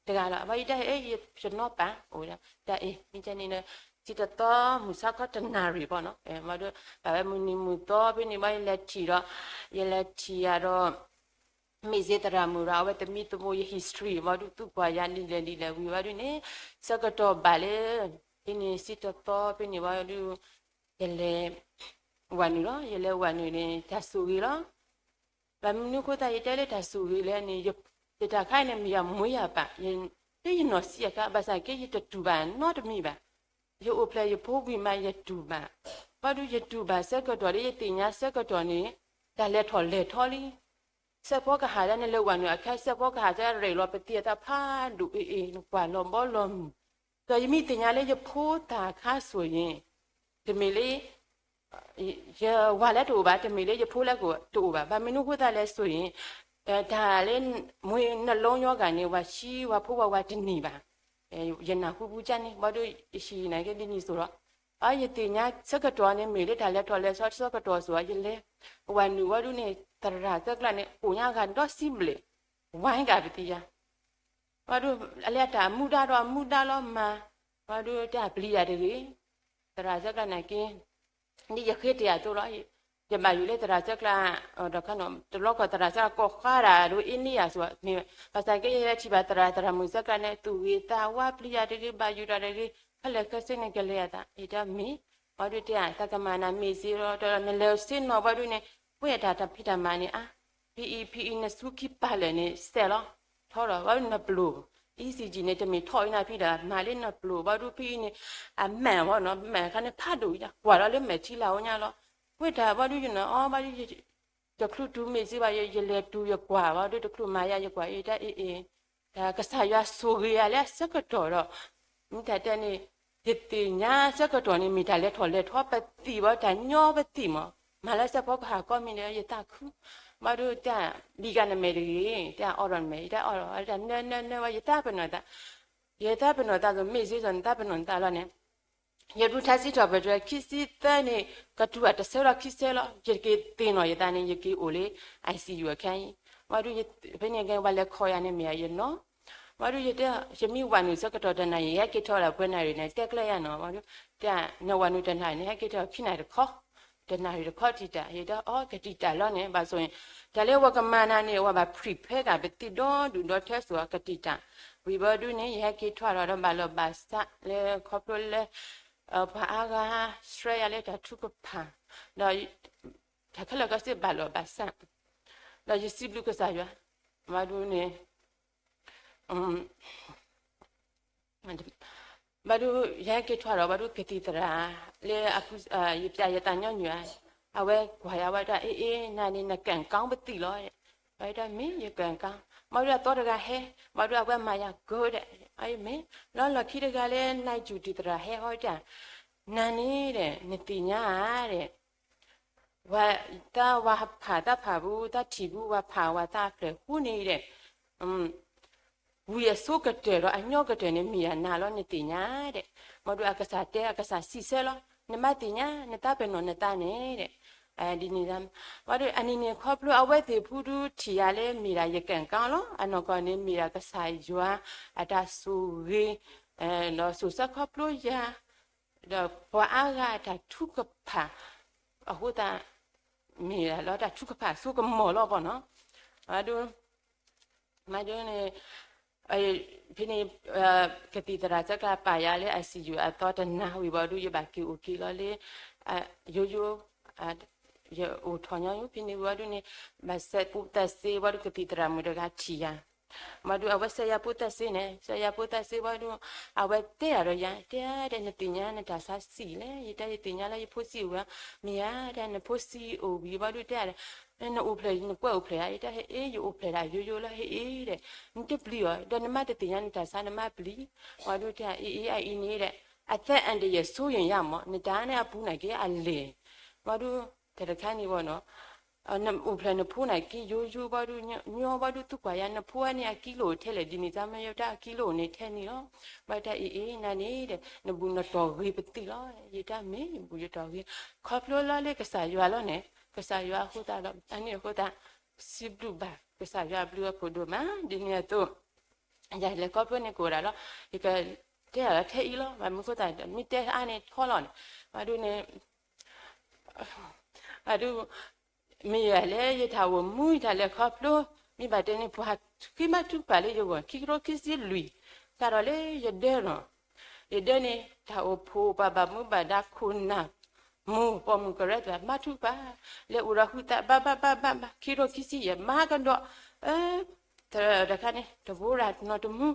တဂၤလီၤ ဘၣ်ယတၢ်ဟဲ ယတနီၣ်ပာ် အိၣ်ဝဲဒၣ် တၢ်အံၤ မ့ၢ်ကန့ၣ် စံၣ်တသီ မုၢ်ဆါခီတနၣ်ရံၣ်ဘၣ်နီၤ ဘၣ်ဒုး ဘၣ်ဝဲမုၢ်နံၤမုၢ်သီဖဲန့ၣ် ဘၣ်ယလဲၤထံၣ်ဒီး ယလဲၤထံၣ်ယၤဒီး မ့ၢ်စ့သရၣ်မုၣ်ဒီး အဝဲသမံသမိးယ history ဘၣ်ဒုး သူကွၢ်ယၤဒ်လဲၣ်ဒ်လဲၣ်ဝံၤဘၣ်ဒုးန့ၣ် ဆၢကတီၢ်ဘၣ်လၢ ဖဲန့ၣ် စံၣ်တသီဖဲန့ၣ်ဘၣ်ဒုး ယလဲၤ ဝၤနုာ်လီၤ ယလဲၤဝၤနုာ်န့ၣ် တၢ်ဆိၣ်ဂ့ၤလီၤ ဘၣ်မနုၤအဃိသတး ယတဲလၢတၢ်ဆိၣ်ဂ့ၤလဲၣ်န့ၣ် ယတၢ်ခါအံၤန့ၣ် မ့ၢ်ယမူယပၢ် လၢယနီၢ်ဆံးအခါ ဘၣ်ဆၣ်က့ ယတတူၢ်ဘၣ်နီတမံၤဘၣ်. ယအိၣ်ဖျဲၣ်ယဖိဝံၤမး ယတူၢ်ဘၣ်. ဘၣ်ဒုးယတူၢ်ဘၣ်ဆၢကတီၢ်လၢယသ့ၣ်ညါဆၢကတီၢ်န့ၣ် တၢ်လဲၤထီၣ်လဲၤထီလံ. စဲးဖီကဟၣ်လၢနလဲၤဝၤနုာ်အခါ စဲးဖီကဟၣ်တၢ်ရဲၣ်လီၤပသံအသးဖးဒိၣ်အ့ၣ်အ့ၣ် နကွၢ်လီၤဘီလီၤမုၢ် ဒီးယမ့ၢ်သ့ၣ်ညါလၢယဖိသၣ်ခါစိၤအံၤ တမ့ၢ်လၢ ယဝၤလၢတအိၣ်ဘၣ်, တမ့ၢ်လၢယဖိလၢကတအိၣ်ဘၣ်. ဘၣ်မနုၤအဃိသတးလဲၣ်စိၤအံၤ တၢ်လၢ မ့ၢ်နလီၤညီဂၤန့ၣ် ဝၤဆံဝၤဖိဝၤဝၤတန့ၢ်ဘၣ်. ယနၢ်ဟူပူၤကန့ၣ် ဘၣ်ဒုးယဟံၣ်နာ်က့ဒ်န့ၣ်စိၤလီၤ. အယသ့ၣ်ညါဆၢကတီၢ်န့ၣ် မ့ၢ်လၢတၢ်လဲၤထီၣ်လဲၤထီဆၢကတီၢ်စိၤ ယလဲၤ ဝၤနုာ်ဝဲဒုးန့ၣ် သရၣ်သၢကျါန့ၣ် အိၣ်ညါဂၤဒီးစံးဘျဲၣ် ဝါကပသံယၤ ဘၣ်ဒုး အလဲၤတၢ်မူဒါဒီးမူဒါလီၤမး, ဘၣ်ဒုးတၢ်ပျံၤတၢ်တဂ့ၤ, သရၣ်စဲးကျါနာ်က့ ဒ်ယဃ့တ့ၢ်အသိးလီၤ. ယဘၣ်ယိၣ်လၢသရၣ်စဲးကျါ ဒီးခါန့ၣ် တလီၢ်ကီၢ်သရၣ်စဲးကျါ ကိးဃါဒၣ်ဒိးအ့န့ယၤစိၤ မ့ၢ်ဘၣ်ဆၣ်က့ ယထံၣ်ဘၣ်သရၣ် သရၣ်မုၣ်စဲးကျါန့ၣ် သူၣ်ဂ့ၤသးဝါ ပျံၤတၢ်တဂ့ၤ ဘၣ်ယိၣ်တၢ်တဂ့ၤ ခဲလၢာ်ခဲဆ့န့ၣ် ကလဲၤအသး ယတဲမ့ၢ် ဘၣ်ဒုးတဲ တၢ်ကမၤနၤမ့ၢ်စ့လီၤ တဲလီၤ နလဲၤစ့နီၤ ဘၣ်ဒုးန့ၣ် ပှဲၤတၢ်တၢ်ဖံးတၢ်မၤန့ၣ်အါ ဖဲအံၤ ဖဲအံၤ နဆူခံပာ်လၢာ်န့ၣ် စဲးလီၤ ထီဒီး ဘၣ်ဒုးနပျိၢ် ECG န့ၣ် တမ့ၢ်ထီၣ်အံၤနၤဖံဒီး မၤလၢနပျိၢ် ဘၣ်ဒုးဖဲအံၤန့ၣ် အမဲာ်ဝဲနီၤ မဲာ်ခါန့ၣ်ဖးဒိၣ်အံၤ ကွၢ်လီၤလၢမဲာ်ထံလၢ်အိၣ်ညါလီၤ ပှဲၤတၢ် ဘၣ်ဒုးယနီၤ အီ ဘၣ်ဒုး တချုးတုၤမ့ၢ်စ့ဘၣ် ယလဲၤတုၤယကွၢ် ဘၣ်ဒုးတချုးမၤယၤယကွၢ် အ့ၣ်တၢ်အ့ၣ်အ့ၣ် တၢ်ကစၢ်ယွၤဆိၣ်ဂ့ၤယၤလၢအဆၢကတီၢ်ဒီး မ့ၢ်တၢ်တဲန့ၣ် ယသ့ၣ်ညါဆၢကတီၢ်န့ၣ် မ့ၢ်တၢ်လဲၤထီၣ်လဲၤထီပသံၣ်ဘၣ် တၢ်ညီပသံၣ်မး မၤလၢစဲးဖီကဟၣ်ကီၢ်မံၤဒီး ယသးခု ဘၣ်ဒုးတၢ်ဘံၣ်ကနမဲာ်တဂ့ၤ တၢ်အီၣ်ဒီးနမဲာ် ယတၢ်အီၣ်ဒီး တၢ်နၢနၢနၢဝဲ ယသးပ့ၤနီၣ်သး ယသးပ့ၤနီၣ်သးသိး မ့ၢ်စ့စီၤနသးပ့ၤနီၣ်သးလီၤန့ၣ် ယဒူထါစံးထီၣ်ပတြၢၤ ခံဆံသၢန့ၣ် ကတူၢ်အတဆၢဒီးခံဆၢလီၤ ယက့ၤသ့ၣ်နီၣ်ယသးန့ၣ် ယက့ၤအိၣ်လၢ ICU အခါအံၤ ဘၣ်ဒုး ဖဲန့ၣ်က့ၤ ပှၤလဲၤခိးယၤန့ၣ်မ့ၢ်ယနီၤ ဘၣ်ဒုးယတဲ ယမ့ၢ်ဝၤနုာ်ဆၢကတီၢ်တနၤအံၤ ယဟဲက့ၤထီၣ်လၢပှဲၤနၣ်ရံၣ်န့ၣ် တဲကျဲယၤနီၤ ဘၣ်ဒုး တဲ နဝၤနုာ်တနၤအံၤန့ၣ် ဟဲက့ၤထီၣ်ခံနၣ်ရံၣ်တခီ တနၣ်ရံၣ်တခီတံၢ်တၢ် ယတဲအီ ကတံၢ်တၢ်လီၤန့ၣ် ဘၣ်ဆိၣ်န့ၣ် တၢ်လၢဝဲကမၤနၤန့ၣ် ဝဲဘၣ် prepare က့ၤပသံၣ်ဒီဒူၣ်ဒီထၢစိၤ ကတံၢ်တၢ် ဝံၤဘၣ်ဒုးန့ၣ် ယဟဲက့ၤထီၣ်ဒီးဘၣ်လီၤဘၣ်စးလၢခီဖျိလၢ ပှၤအါဂၤဆှၢယၤလၢတၢ်ထုကဖၣ်, ဒီးတၢ်ခဲလၢာ်ခဲဆ့ဘၣ်လီၤဘၣ်ဆၣ်, ဒီးယစံးဘျုးကစၢ်ယွၤ, ဘၣ်ဒုးန့ၣ် ဘၣ်ဒုး ယဟဲက့ၤထွဲဒီး ဘၣ်ဒုးကသံၣ်သရၣ် လၢ ယပျဲယသးညီနုၢ်ဧါ, အဝဲကွၢ်ယၤဝဲဒၣ် အ့ အ့ နၤန့ၣ် နကၣ်ကီပသံၣ်လီၤ, ဝဲဒၣ်မ့ၢ်ယကၣ်ကီ, ဘၣ်ဒုးအသီတဂၤဟဲ, ဘၣ်ဒုးအဝဲမၤယၤကၢဒဲး, အမ့ၢ် လီၤလီၢ်ခံတဂၤလၢ နၤယူၢ်တံၢ်သရၣ်ဟဲဟီဒၣ်, နၤန့ၣ်ဒီး နသ့ၣ်ညါဧါဒီး တၢ်ဝၤဖးတၢ်ဖးပူၤ တၢ်ထံၣ်ပူၤ ဝၤဖးဝၤတၢ်အဖျၢၣ်ဃိန့ၣ်ဒီး ဝံၤအဆိကတၢၢ်ဒီးအညီကတၢၢ်န့ၣ် မ့ၢ်ယၤနၤလီၤ နသ့ၣ်ညါဒီး, ဘၣ်ဒုးအကစၢ်တဲ အကစၢ်စံးဆၢလီၤ နမါသ့ၣ်ညါ နတၢ်ပနီၣ်နသးန့ၣ်ဒီး, ဒ်န့ၣ် ဘၣ်ဒုးအနံၤန့ၣ်ခီဖျိအဝဲသ့ၣ်ဖုဒုးထံၣ်ယၤလၢမ့ၢ်ဒၣ်ယကၣ်ကီလီၤ အနီၢ်ကီၢ်န့ၣ် မ့ၢ်ဒၣ်ကစၢ်ယွၤ အတၢ်ဆိၣ်ဂ့ၤ ဒီးဆိၣ်ဆၢခီဖျိယၤ ဒီးပှၤအါဂၤအတၢ်ထုကဖၣ် အဃိသတး မ့ၢ်လီၤတၢ်ထုကဖၣ်ဆိကမိၣ်လီၤပီၤနီၤ, ဘၣ်ဒုး ဘၣ်ဒုးန့ၣ် ဖဲန့ၣ် ကသံၣ်သရၣ်စၢကပာ်ယၤလၢ ICU အသီတနၤဝံၤဘၣ်ဒုး ယဘၣ်က့ၤအိၣ်က့ၤလီၤလၢ ယိယိ ယအိၣ်ထီၣ်ညီယိ ဖဲန့ၣ်ဝံၤဘၣ်ဒုးန့ၣ် ဘၣ်ဆဲးပူတၢ်စ့ဘၣ်ဒုး ကသံၣ်သရၣ်မုၣ်တဂၤထံၣ်ယၤ ဘၣ်ဒုးအဝဲဆဲးယၤပူတၢ်စ့န့ၣ် ဆဲးယၤပူတၢ်စ့ဘၣ်ဒုး အဝဲတဲဒၣ်ဒီးယၤ တဲဒၣ် နသ့ၣ်ညါနတၢ်ဆါဆံးလဲၣ် ယတဲယသ့ၣ်ညါလၢယဖိဆံးအိၣ်ဝဲ မ့ၢ်ဧါ တဲ နဖိဆံးအိၣ်ဝံၤဘၣ်ဒုးတဲဒၣ် နအိၣ်ဖျဲၣ် နကွဲအိၣ်ဖျဲၣ်ဧါ ယတဲဟဲအ့ ယအိၣ်ဖျဲၣ်ဒၣ်ယိယိလၢဟဲအ့ဒီး နတပျံၤအီၤ ဒီးနမါတသ့ၣ်ညါနတၢ်ဆါ နမါပျံၤ ဘၣ်ဒုးတဲအ့အ့ အအံၤန့ၣ်ဒီး အသက်အန္တရာယ်စိုးရိမ်ရမး နတၢ်န့ၣ်အပူၤနာ်က့အလဲၢ် ဘၣ်ဒုး တၢ်တခါန့ၣ်ဘၣ်နီၤ နအိၣ်ဖျဲၣ်နဖိနာ်က့ယိယိဘၣ်ဒုး ညီဘၣ်ဒုး သုကွၢ်ယၤ နဖိအန့ၣ်အကံလိၣ်ထဲလဲၣ် ဒ်န့ၣ်တၢ်မ့ၢ်ယတၢ်အကံလိၣ်န့ၣ်ထဲန့ၣ်လီၤ ဘၣ်တၢ်အ့အ့ နၤန့ၣ်ဒီး နဘူးနတီၢ်ဂ့ၤပသံၣ်လီၤ ယတၢ်မ့ၢ်ယဘူးယတီၢ်ဂ့ၤ ခီဖျိလီၤလၢကစၢ်ယွၤလီၤန့ၣ် ကစၢ်ယွၤအဃိသတးဒီး အန့ၣ်အဃိသတး စံးဘျုးဘၣ် ကစၢ်ယွၤအဘျုးအဖှိၣ်ဒိၣ်မး ဒ်န့ၣ်အသိး ယလဲၤခီဖျိန့ၣ်ကအိၣ်ဒၣ်လီၤ ယကတဲဒၣ်လီၤထဲအံၤလီၤ ဘၣ်မနုၤအဃိသတး မ့ၢ်တဲအါန့ၣ်ထီလီၤန့ၣ် ဘၣ်ဒုးန့ၣ် ဘၣ်ဒုး မ့ၢ်ယလဲၤယတၢ်အိၣ်မူယတၢ်လဲၤခီဖျိ မ့ၢ်ဘၣ်တဲန့ၣ် ပှၤဃ့ဘါထုကဖၣ်လၢယဂီၢ် ခံကထိခံဆံလွံၢ် စးထီၣ်လၢယဒၢနီၤ ယဒၢန့ၣ် တၢ်အိၣ်ဖှိၣ်ပှၤဘၣ်မူဘၣ်ဒါခိၣ်နၢ် မိၢ်ပိာ်မုၣ်ကရၢသ့ၣ်တဖၣ် ဘါထုကဖၣ် လဲၤအိၣ်ဒီးဟုသးဘၣ်ဘၣ်ဘၣ်ဘၣ်ဘၣ် ခံကထိခံဆံယဲၢ် မၤကဒီး တခါန့ၣ် တဘိရၤနီတမူ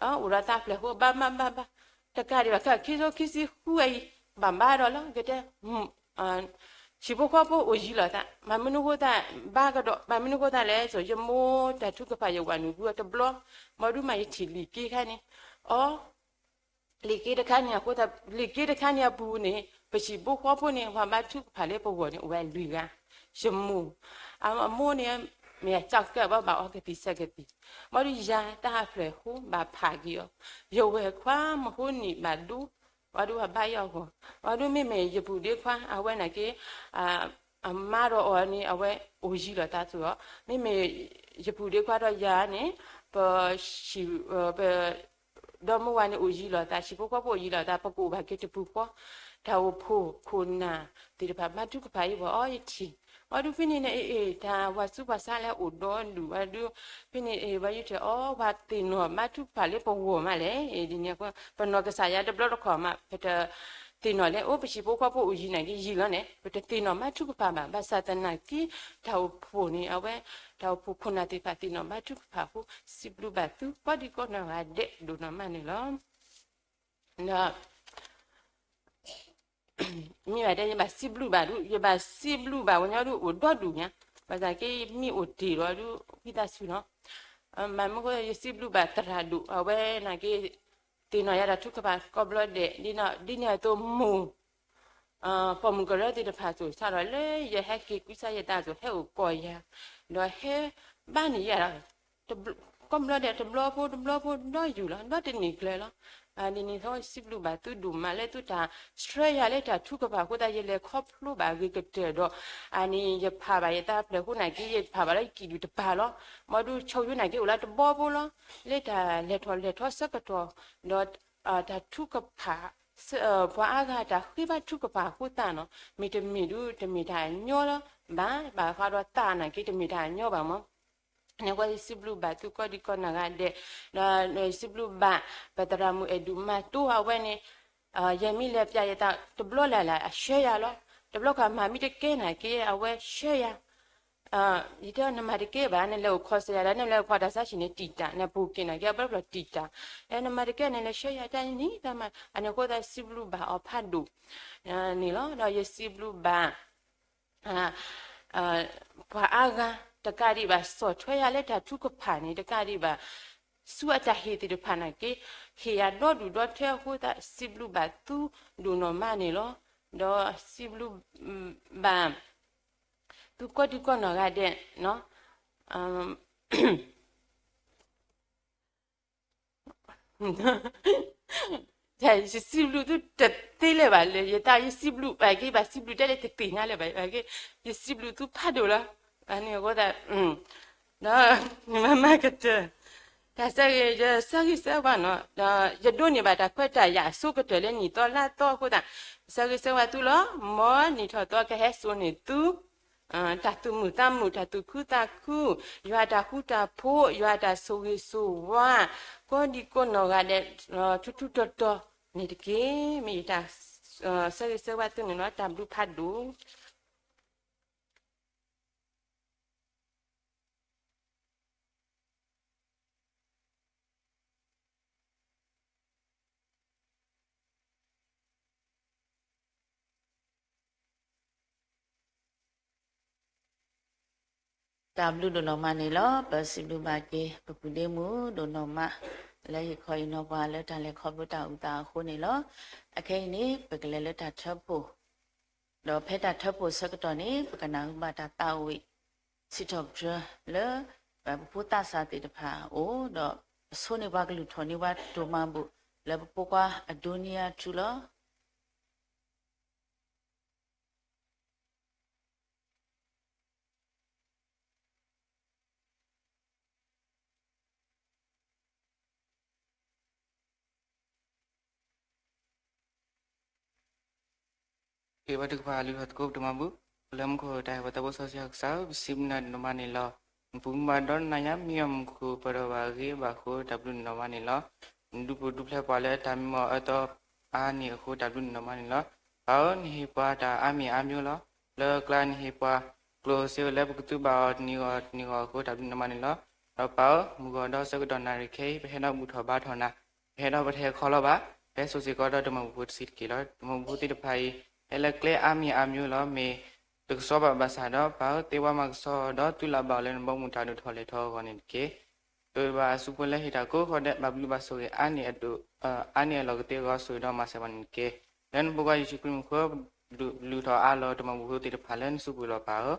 အိၣ်ဒီးတၢ်ဖျဲၣ်ဃိဘၣ်ဘၣ်ဘၣ်ဘၣ် တကးဒံးဘၣ် ခဲခံကထိခံဆံဃုအံၤ ဘၣ်ဘၣ်ဒီးလီၤ ကတဲ ဟံၣ်ဖိဃီဖိအိၣ်ယံၤလိာ်သး မ့ၢ်မနုၤအဃိသတး ဘၣ်ကဒီး မ့ၢ်မနုၤအဃိသတးလဲၣ် ယမိၢ်တၢ်ထုကဖၣ်ယဝၤနုာ်ကွံာ်အီၤတဘျီ ဘၣ်ဒုးမးယထံၣ်လံာ်က့တခါန့ၣ် အီ လံာ်က့တခါန့ၣ်အဃိသတး လံာ်က့တခါန့ၣ်အပူၤန့ၣ် ပဟံၣ်ဖိဃီဖိန့ၣ် ပှၤဘါထုကဖၣ်လၢပဂီၢ်န့ၣ် အိၣ်ဝဲလွံၢ်ဂၤ ယမိၢ် အမိၢ်န့ၣ် မ့ၢ်အကၠီကၢဘၣ်ဘၣ်အီကသံၣ်ဆဲးကသံၣ် ဘၣ်ဒုးယၤတၢ်အဖျဲၣ်ဃိဘၣ်ဖးက့ၤအီၤ ယဝဲၢ်ခွါမဟိနံၣ်ဘၣ်ဒိ ဘၣ်ဒုးဘၣ်ဘၣ်ယီၢ်ဂီၢ် ဘၣ်ဒုးမ့မ့ၢ်ယပုၢ်ဒ့ခွါ အဝဲနာ်က့ အမါဒီးအီၤန့ၣ် အဝဲအိၣ်ယံၤလိာ်သးသိးအီၤ မ့မ့ၢ်ယပုၢ်ဒ့ခွါဒီးယၤန့ၣ် ပ ပ ဒီမါဝၤန့ၣ်အိၣ်ယံၤလိာ်သး ဟံၣ်ဖိဃီဖိအိၣ်ယံၤလိာ်သး ပကအိၣ်ဘၣ်က့ၤတပူၤဃီ တၢ်အိၣ်ဖှိၣ်ခိၣ်နၢ်သ့ၣ်တဖၣ် ဘါထုကဖၣ်အံၤပှၤအီယထံၣ် ဘၣ်ဒုးဖဲန့ၣ်န့ၣ် အ့ၣ် တၢ်ဝၤဆူးပှၤဆါလဲၣ်အိၣ်ဒီဒူၣ် ဘၣ်ဒုး ဖဲန့ၣ်အ့ၣ် ဘၣ်ယထံၣ်အီ ပှၤသ့ၣ်နီၣ်ဘါထုကဖၣ်လၢပဂီၢ်မးလဲၣ် ဒ်န့ၣ်အဃိ ပနီၢ်ကစၢ်ယွၤတဘျီတခီၣ်မး ပတ သ့ၣ်နီၣ်လၢ အိၣ်ပဟံၣ်ဖိဃီဖိအိၣ်ယံၤနာ်က့ယံၤလီၤန့ၣ် ပတသ့ၣ်နီၣ်ဘါထုကဖၣ်ဘၣ် ဘၣ်ဆၣ်သနာ်က့ တၢ်အိၣ်ဖှိၣ်န့ၣ် အဝဲ တၢ်အိၣ်ဖှိၣ်ခိၣ်နၢ်သ့ၣ်တဖၣ်သ့ၣ်နီၣ်ဘါထုကဖၣ်အဃိ စံးဘျုးဘၣ်သုကိးဒံကိးနီၢ်ဂၤဒဲးဒိၣ်နီၢ်မးန့ၣ်လီၤ. ဒီး မ့ၢ်ဘၣ်တဲ ယဘၣ်စံးဘျုးဘၣ်ဒုး ယဘၣ်စံးဘျုးဘၣ်ဝဲညီဒုးအိၣ်ဒီဒူၣ်ညါ ဘၣ်ဆၣ်က့မ့ၢ်အိၣ်တ့ၢ်ဒီးဒုး ဝံသးစူၤနီၤ မ့ၢ်မနုၤအဃိ ယစံးဘျုးဘၣ်သရၣ်ဒိၣ် အဝဲနာ်က့ သ့ၣ်နီၣ်ယၤတၢ်ထုကဖၣ်ကိးဘျီဒဲး ဒ်န့ၣ်အသိးမိၢ် ပိာ်မုၣ်ကရၢသ့ၣ်တဖၣ်သိး စးထီၣ်လၢယဟဲက့ၤကွံာ်စၢ်ယသးသိး ဟဲအိၣ်ကီၢ်ယၤ ဒီးဟဲဘါန့ၢ်ယၤ ကိးဘျီဒဲးတဘျီဖိတဘျီဖိဒီးယူၢ်လီၤ ဒီတနံၣ်ကျၢၤလီၤ. ဒ်န့ၣ်အသိး စံးဘျုးဘၣ်သုဒိၣ်မးလၢသုတၢ်ဆှၢယၤလၢတၢ်ထုကဖၣ်အဃိသတး ယလဲၤခီဖျိဘၣ်အဂ့ၤကတၢၢ်ဒီး အန့ၣ် ယဖးဘၣ်ယသးဖျၢၣ်အဃိနာ်က့ ယဖးဘၣ်လၢယကံၣ်ဒုၣ်တပၤလီၤ. မ်ဒုးဆိၣ်ယိနာ်က့အိၣ်လၢတဘီဖိလီၤ. လၢတၢ်လဲၤထီၣ်လဲၤထီဆၢကတီၢ် ဒီးတၢ်ထုကဖၣ် ပှၤအါဂၤတၢ်ဃ့ဘါထုကဖၣ်အဃိသတးနီၤ မ့တမ့ၢ်ဒုးတမ့ၢ်တၢ်ညီလီၤ. ဘၣ် ဘၣ်ဃးဒီးသးနာ်က့တမ့ၢ်တၢ်ညီဘၣ်မး န့ၣ်အဃိ ယစံးဘျုးဘၣ်သုကိးဒံကိးနီၢ်ဂၤဒဲး, ဒီးယစံးဘျုးဘၣ် ပသရၣ်မုၣ်အဲၣ်ဒူးမၤတိအဝဲန့ၣ်, ယမ့ၢ်လဲၤပျဲယသးတဘျီလၢ်လၢ် အဆှၢယၤလီၤ. တဘျီခါမၤမ့ၢ်တကဲနာ်က့ အဝဲဆှၢယၤ ယတဲနမၤတကဲဘၣ် နလဲၤအိၣ်ခိးစၢၤယၤဒီး နလဲၤအိၣ်ခိးတၢ်ဆါဟံၣ်န့ၣ် တံာ်တာ် နပူၤက့ၤနာ်က့ အဘျီဘျီတံာ်တာ် နမၤတကဲန့ၣ် လဲၤဆှၢယၤတၢ်နံၤတၢ်မၤ အန့ၣ်အဃိသတး စံးဘျုးဘၣ်အီၤဖးဒိၣ် န့ၣ်လီၤ. ဒီးယစံးဘျုးဘၣ် ပှၤအါဂၤတကးဒံးဘၣ် ဆီၣ်ထွဲယၤလၢတၢ်ထုကဖၣ်န့ၣ် တကးဒံးဘၣ် ဆူအတၢ်ဟ့ၣ်သ့ၣ်တဖၣ်နာ်က့ ဟ့ၣ်ယၤဒီဒူၣ်ဒီထၢအဃိသတး စံးဘျုးဘၣ်သုဒိၣ်နီၢ်မးန့ၣ်လီၤ. ဒီးစံးဘျုးဘၣ် သုကိးဒံကိးနီၢ်ဂၤဒဲး ယစံးဘျုးသုတသ့လၢၤဘၣ်လၢ ယသးယစံးဘျုးဘၣ်က့ ဘၣ်စံးဘျုးတဲလၢတသ့ၣ်ညါလၢၤဘၣ်က့ ယစံးဘျုးသုဖးဒိၣ်လီၤ. အန့ၣ်အဃိသတး ဒီးမၤမၤကတၢၢ် တၢ်ဆၢဂ့ၤ ယဆၢဂ့ၤဆၢဝါနီၤ ဒီးယဒိးန့ၢ်ဘၣ်တၢ်ခွဲးတၢ်ယာ်အဆိကတၢၢ်လၢနံၣ်သီလါသီအဃိသတး ဆၢဂ့ၤဆၢဝါသုလီၤ. မ်နံၣ်ထီၣ်သီကဟဲစိာ်န့ၢ်သု တၢ်သူၣ်မုာ်သးမုာ် တၢ်သူၣ်ခုသးခု ယွၤတၢ်ဃူတၢ်ဖိး ယွၤတၢ်ဆိၣ်ဂ့ၤဆိၣ်ဝါ ကိးဒံကိးနီၢ်ဂၤဒဲး ထူထူတီတီန့ၣ်တက့ၢ်. မ့ၢ်ယတၢ်ဆၢဂ့ၤဆၢဝါသုန့ၣ်လီၤ. တၢ်ဘျုးဖးဒိၣ် တၢ်ဘျုးဒိၣ်နီၢ်မးန့ၣ်လီၤ. ပစံးဘျုးဘၣ်က့ၤ ပပုၢ်ဒ့မုၣ်ဒိၣ်နီၢ်မး လၢဟ့ၣ်ခီဟ့ၣ်နီၤပှၤလၢတၢ်လဲၤခီဖျိတၢ်အုၣ်သးအဃိန့ၣ်လီၤ. အခဲအံၤန့ၣ် ပကလဲၤလၢတၢ်ထၢဖှိၣ် ဒီးဖဲတၢ်ထၢဖှိၣ်ဆၢကတီၢ်န့ၣ် ပကနၢ်ဟူဘၣ်တၢ်သးဝံၣ် စံးထီၣ်ပတြၢၤလၢ ပဖိသးစၢ်သ့ၣ်တဖၣ်အအိၣ် ဒီးပဆိန့ၢ်ပှၤကလုၢ်ထီၣ်န့ၢ်ပှၤဒိၣ်မးဘူၣ် လၢပဖိခွါအဒိနံယၤထူလီၤ. က့ၤဘါထုကဖၣ် လုၢ်ထီၣ်သကိးပတၢ်မၤဘူၣ် ပလၢမူခိၣ်တၢ်ဟ့ၣ်ပှၤသးဘိစီဆှံကစၢ်ဧၢ, ပစံးဘျုးနၤဒိၣ်မးန့ၣ်လီၤ. နပူၤမူဘၣ်ဒီးနၤညါ မ့ၢ်အီၤမူခိၣ် ပှဲၤဒီးဘၣ်အဂ့ၤဘၣ်အဃိ တၢ်ဘျုးနၤဒိၣ်မးန့ၣ်လီၤ. နဒုးပူၤဒုးဖျဲးပှၤလၢတၢ်မံမီၢ်အၢသီအါန့ၢ်အဃိ တၢ်ဘျုးနၤဒိၣ်မးန့ၣ်လီၤ. ပၢ်ဧၢ, နဟ့ၣ်ပှၤတၢ်အါမံၤအါမျိၤလီၤ. လၢကျါနဟ့ၣ်ပှၤ ကျိၣ်စ့လၢပကသူဘၣ်အီၤတနံၤဂီၤတနံၤဂီၤအဃိ တၢ်ဘျုးနၤဒိၣ်မးန့ၣ်လီၤ. ဒီးပၢ်ဧၢ, မုၢ်ဂီၤဒီးဆၢကတီၢ်နၣ်ရံၣ်ခဲအံၤ ပဟဲဒီးဘူၣ်ထီၣ်ဘါထီၣ်နၤ, ပဟဲဒီးပတဟဲခီလီၤဘၣ်, ပဟဲစိာ်စ့ၢ်ကီးဒီးတၢ်မၤဘူၣ်ဖိတဆံးတက့ၢ်လီၤ. တၢ်မၤဘူၣ်ဖိသ့ၣ်တဖၣ်အံၤ ဟဲလၢကျဲအါမံၤအါမျိၤလီၤ. မ့ၢ်တကစီၣ်ဘၣ်ဘၣ်ဆၣ်ဒီး ပၢ်ဧၢ, သ့ဝါမၤကဆှီဒီး သုလၢ်ဘၣ်အီၤလၢနဘီမုၢ်တၢ်ဒိၣ်ထီၣ်လဲၢ်ထီၣ်အဂီၢ်န့ၣ်တက့ၢ်. ပဘၣ်အစုပူၤလၢဟ့ၣ်တၢ်ကိးဃီဒဲး ဘၣ်ဘျုးဘၣ်ဆိၣ်ဂ့ၤ အါန့ၢ်အဒိၣ်, အါန့ၢ်အလီၢ်ကသ့အဂီၢ် ဆိၣ်ဂ့ၤဒီးမၤစၢၤပှၤန့ၣ်တက့ၢ်. လၢနဖိခွါယ့ၣ်ၡူးခရံာ်မံၤအဃိ ဒုးလုၢ်ထီၣ်အးလီၤတၢ်မၤဘူၣ်ဖိသ့ၣ်တဖၣ်လၢနစုပူၤလီၤပၢ်ဧၢ.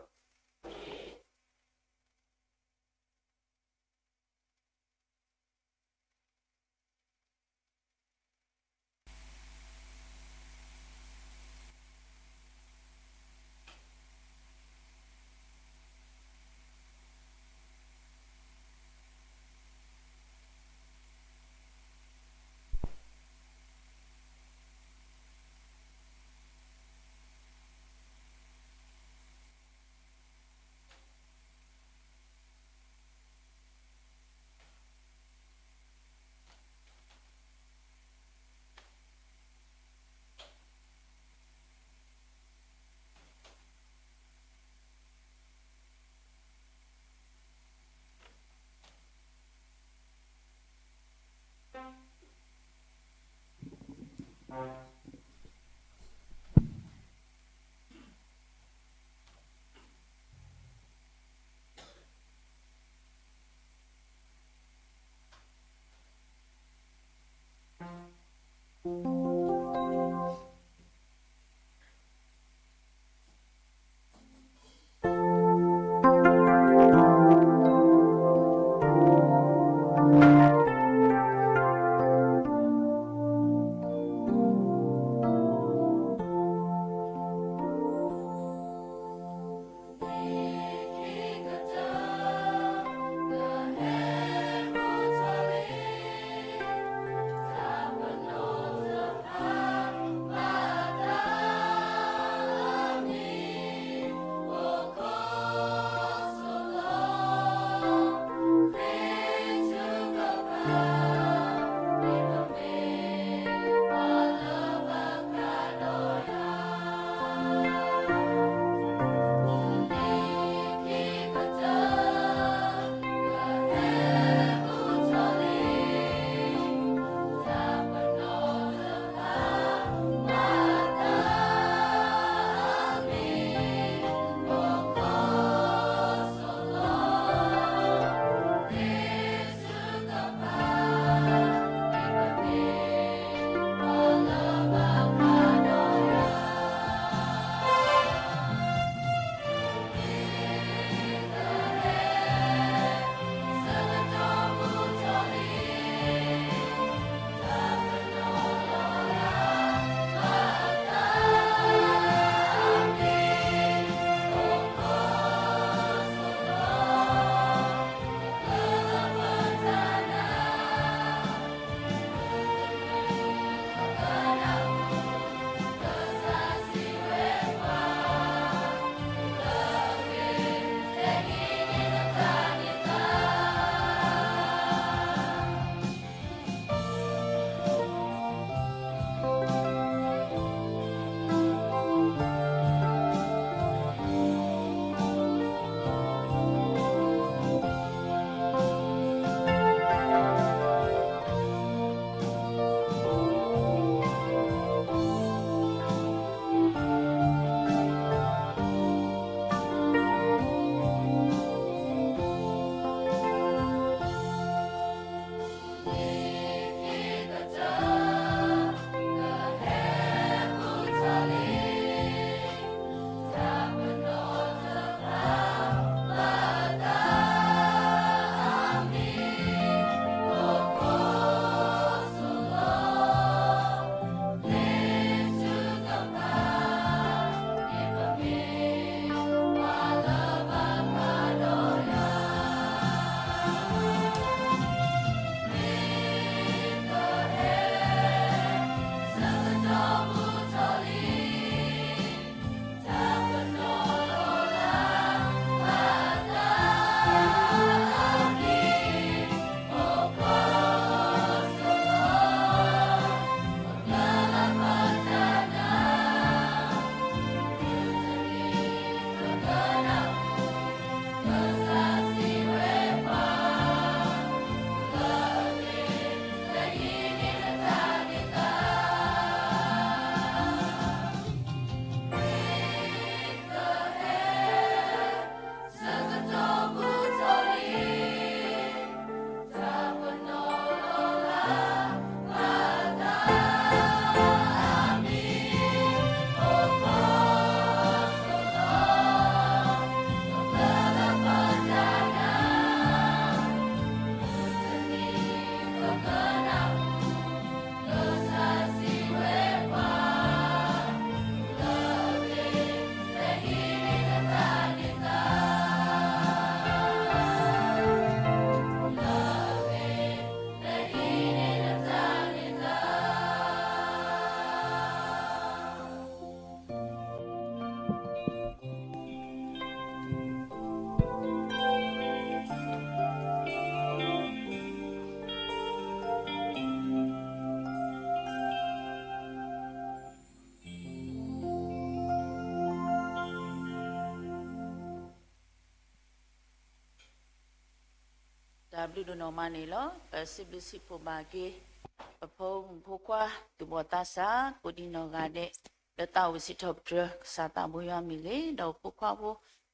တၢ်ဘျုးဒိၣ်နီၢ်မးန့ၣ်လီၤ. ပစံးဘျုးစံးဖှိၣ်ဘၣ်က့ၤ ပဖိမုၣ်ဖိခွါ သူၣ်ဘီၣ်သးစၢ် ကိးဒံနီၢ်ဂၤဒဲး လၢသးအိၣ်စံးထီၣ်ပတြၢၤ ကစၢ်သးဘိယွၤမ့ၢ်ဂ့ၤ, ဒီးဖိခွါဖိ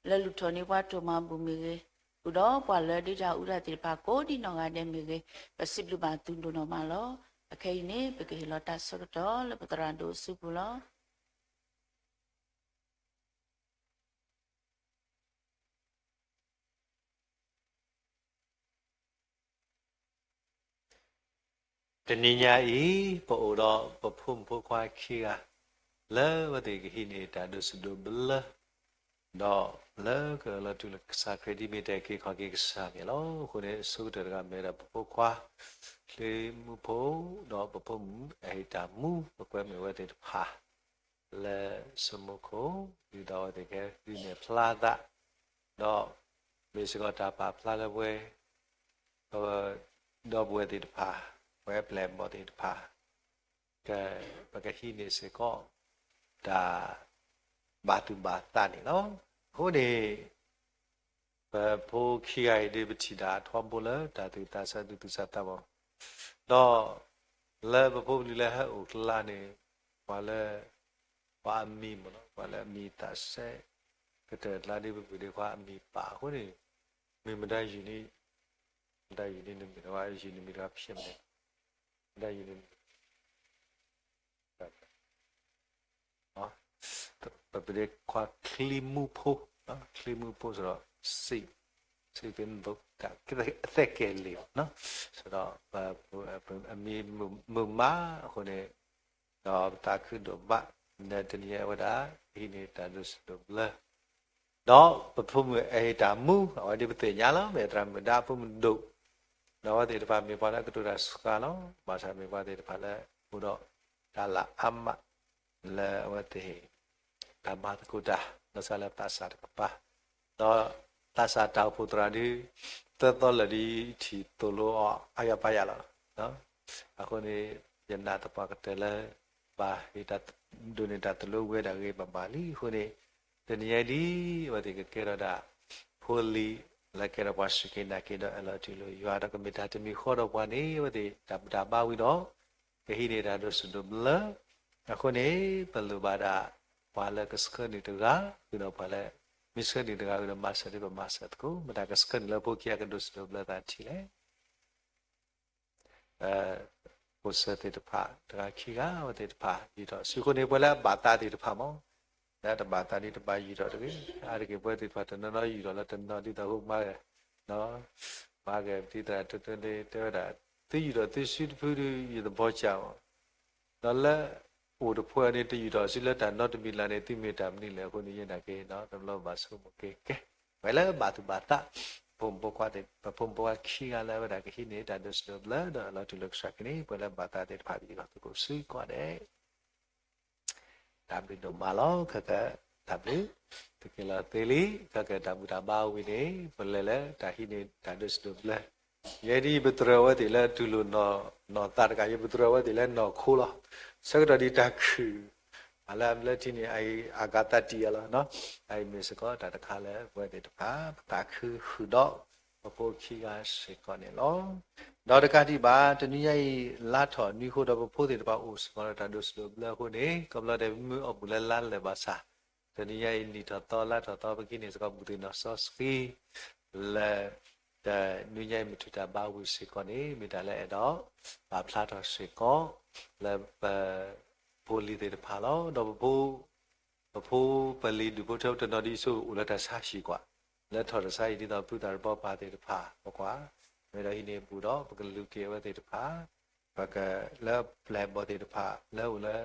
လၢလူၤထီၣ်န့ၢ်ပှၤတိၢ်မၤဘူၣ်မ့ၢ်ဂ့ၤ, ဃုာ်ဒီးပှၤလၢဒုးတၢ်အူတၢ်သ့ၣ်တဖၣ် ကိးဒံနီၢ်ဂၤဒဲးမ့ၢ်ဂ့ၤ, ပစံးဘျုးဘၣ်သုဒိၣ်နီၢ်မးလီၤ. အခဲအံၤန့ၣ် ပကဟ့ၣ်လီၤတၢ်ဆၢကတီၢ်လၢပသရၣ်ဒိၣ်အစုပူၤလီၤ. တနံၤညါအံၤ ပအိၣ်ဒီးပဖိမုၣ်ဖိခွါခံဂၤ လၢအဝဲသ့ၣ်ကဟံးန့ၢ်တၢ်ဒိးစူၣ်ဒိးဘျၢ ဒီးလၢကလီၤတူာ်လၢကစၢ်ခရံာ်ဒ်မ့ၢ်တၢ်အုၣ်က့ၤခီၣ်က့ၤကစၢ်န့ၣ်လီၤ. အဃိန့ၣ် အဆိကတၢၢ်တဂၤမ့ၢ်ဝဲဒၣ်ပဖိခွါ ချံမူဖိ ဒီးပဖိမုၣ်အဟ့ၣ်တၢ်မူ ပကွဲမုာ်အဝဲသ့ၣ်တဖၣ် လၢဆိမိၣ်ခိၣ် ဒ်သိးအဝဲသ့ၣ်ကဟံးန့ၢ်ဖျါသး ဒီးမ့ၢ်စ့ၢ်ကီးတၢ်ပာ်ဖျါလၢပှဲၤ ဒီပုၢ်ဝဲၢ်သ့ၣ်တဖၣ် ပှၤပျဲၢ်ဘီၣ်သ့ၣ်တဖၣ် ပကဟံးန့ၢ်စ့ၢ်ကီး တၢ်ဘၣ်သူၣ်ဘၣ်သးန့ၣ်လီၤ. အဃိန့ၣ် ပဖိခံဂၤအံၤဒ်ပထံၣ်ဒၣ်ထီဘိလၢတၢ်သူၣ်သးစၢ်သူၣ်သးဘီၣ်, ဒီးလၢပဖိပလံၤလၢဟဲအိၣ်ကျါန့ၣ် ပှၤလၢ ပှၤအမံၤမ့ၢ်နီၤ ပှၤလၢအမံၤသးစဲ ကတၢၢ်ကျါဒ်ပပုၢ်ဒ့ခွါအမံၤပာ်အဃိန့ၣ် မ့ၢ်မတၤယုၢ်န့ၣ် မတၤယုၢ်န့ၣ်နမံၤတဂၤ ယုၢ်န့ၣ်မံၤတဂၤဖျဲၣ်မးန့ၣ် မတၤယုၢ်န့ၣ် ပပုၢ်ဒ့ခွါချံမူဖိ, ချံမူဖိစ့ၢ်ဒီး စ့ၢ် စ့ၢ်သ့ၣ်ဘိ အသက်ကယ်လံ စ့ၢ်ဒီး အမံၤမုာ်မးအဃိန့ၣ် ဒီးပသးခုဒိၣ်မး လၢတနံၤအံၤဝဲဒၣ် ဟံးန့ၢ်တၢ်ဒိးစူၣ်ဒိးဘျၢ ဒီးပဖိမုၣ်အဟ့ၣ်တၢ်မူ အဝဲဒ်ပသ့ၣ်ညါလီၤ မ့ၢ်သရၣ်မုၣ်ဒါအဖိမုၣ်ဒိၣ်, ဒီးအဝဲသ့ၣ်တဖၣ်မ့ၢ်ပှၤလၢအကတိၤတၢ်ဆှးလီၤ. ဘၣ်ဆၣ်မ့ၢ်ပှၤသ့ၣ်တဖၣ်လၢ အိၣ်ဒီးတၢ်လၢအမး လၢအဝဲသ့ၣ် တၢ်မၤသကိးတၢ် လီၤဆီလၢသးစၢ်တကပၤ, ဒီးသးစၢ်တၢ်အိၣ်ဖှိၣ်သရၣ်ဒု သၢသီလၢာ်ဒ်ထံၣ်သိၣ်လိအီၤအါယၤပါယၤလီၤ. အဃိန့ၣ် ယနာ်သပှၢ်ကတၢၢ်လၢ ဘၣ်ဟ့ၣ်တၢ်ဒိးန့ၢ်တၢ်သိၣ်လိဝဲဒၣ်ဂ့ၤဘၣ်ဘၣ်လံအဃိန့ၣ် တနံၤညါအံၤဒ်အဝဲသ့ၣ်ကကဲထီၣ်ဒၣ် ဖိလံၤ လၢကဲထီၣ်ပှၤစူၢ်က့ၤနာ်က့ၤဒီးအၢၣ်လီၤတူၢ်လိာ်ယွၤဒီးကမ့ၢ်တၢ်တမံၤဃီဒီးပှၤန့ၣ် အဝဲသ့ၣ်တၢ်ဘူၣ်တၢ်ဘါဝံၤဒီး ကဟံးန့ၢ်တၢ်ဒိးစူၣ်ဒိးဘျၢ အဃိန့ၣ် ပလိၣ်ဘၣ်ဒၣ် ပှၤလၢကဆှၢနုာ်တဂၤ ဃုာ်ဒီးပှၤလၢ မ့ၢ်ဆှၢနုာ်တဂၤဃုာ်ဒီးမၤစၢၤဒ်ပမၤစၢၤသကိး မတၤကဆှၢနုာ်လၢဖိခံဂၤကဒိးစူၣ်ဒိးဘျၢသးထံၣ်လဲၣ် ဖိစၢၤသ့ၣ်တဖၣ် တဂၤခံဂၤအဝဲသ့ၣ်တဖၣ် ယူာ်ထီၣ်စုအဃိန့ၣ် ပှၤလၢအဘၣ်သးသ့ၣ်တဖၣ်မး လၢတဘၣ်သးဒ်တဘၣ်ယူာ်ထီၣ်တဂ့ၤ အါတက့ၢ်ပဝဲသ့ၣ်တဖၣ်တနီၤနီၤယူာ်ထီၣ်လၢတနီၤဒ်သိးအဃိမၤဂ့ၤ မၤဂ့ၤပသံသရၣ်တၢ်တဲဝဲဒၣ် သုယူာ်ထီၣ်သုစုတဖုဒုး ယသဘီကၢ်မး ဒီးလၢ အိၣ်တဖှဲန့ၣ် တယူာ်ထီၣ်စုလၢတၢ်နီတမံၤလၢ်န့ၣ် သုမ့ၢ်တၢ်မနုၤလဲၣ်အဃိန့ၣ် ယနာ်က့ၤနီၤ တဘျီဘၣ်ဆိကမိၣ်က့ၤကဲ ပှၤလၢဘၣ်သူၣ်ဘၣ်သး ပဖိမုၣ်ဖိခွါသ့ၣ် ပဖိမုၣ်ဖိခွါခံဂၤလၢအဝဲဒၣ်ကဟံးန့ၢ်တၢ်ဒိးစူၣ်ဒိးဘျၢဒီးအၢၣ်လီၤတူၢ်လိာ်ကစၢ်ခရံာ်န့ၣ် ပှၤလၢဘၣ်သးသ့ၣ်တဖၣ်ယူာ်ထီၣ်သကိးစုကိးဂၤဒဲး တၢ်ဘျုးဒိၣ်မးလီၤ ခဲကတၢၢ် တၢ်ဘျုး သုက့ၤလီၤသ့လံ ခဲကတၢၢ်တၢ်ဘူၣ်တၢ်ဘါဝံၤန့ၣ် ပလဲၤလၢတၢ်ဟံးန့ၢ်တၢ်ဒိးစူၣ်ဒိးဘျၢ ယဲဒ်ပတြၢၤအဝဲသ့ၣ်လၢတူၢ်လိာ်နီၢ်သးတကး ယပတြၢၤအဝဲသ့ၣ်လၢနီၢ်ခိလီၤ ဆၢကတီၢ်ဒ်တၢ်ခုၣ် အလၢအဘျၢထံန့ၣ် အအဂၤသးတံၢ်အလီၤ အအံၤမ့ၢ်စ့ၢ်ကီးတၢ်တခါလၢပဝဲသ့ၣ်တဖၣ် ပသးခုဃုာ်ဒီး ပဖိခံဂၤစ့ၢ်ကီးန့ၣ်လီၤ. ဒီးတကးဒံးဘၣ် တနွံညါအံၤ လါထီၣ်နွံဃိဒီးပဖိသ့ၣ်တဖၣ်အိၣ်စ့ၢ်ကီးဒီးတၢ်ဒိးစူၣ်ဒိးဘျၢအဃိန့ၣ် ခီဖျိဒဲးပမ့ၢ်အီၣ်ဘူၣ်လၢလါလၢာ်ဘၣ်ဆၣ် တနွံညါအံၤနံၣ်ထီၣ်သီလါထီၣ်သီ ပကဟံးန့ၢ်စ့ၢ်ကီးဘူၣ်သ့ၣ်နီၣ်စီဆှံ လၢ တနွံညါအံၤမုၢ်ထူၣ်တၢ်ဘါဝံၤစ့ၢ်ကီးန့ၣ် မ့ၢ်တၢ်လၢအဲၣ်ဒိး ပာ်ဖျါထီၣ်စ့ၢ်ကီး လၢပ ဖိလံၤသ့ၣ်တဖၣ်လီၤ. ဒီးပဖိ ပဖိပလံၤဒူၣ်ဖိထၢဖိတနီၤဒ်ဆိၣ်အိၣ်လၢတၢ်ဆါဟံၣ်ကွၢ် လၢထီၣ်တၢ်ဆါဟံၣ်ဒ်သိးဖုသၣ်တဘီပၢ်သ့ၣ်တဖၣ် ပကွၢ် မ့ၢ်ဒီးဟံးန့ၢ်ဘူၣ်ဒီး ပကလူၤက့ၤအဝဲသ့ၣ်တဖၣ် ပကလၢပျဲၢ်ဘီၣ်သ့ၣ်တဖၣ် လၢအိၣ်လၢ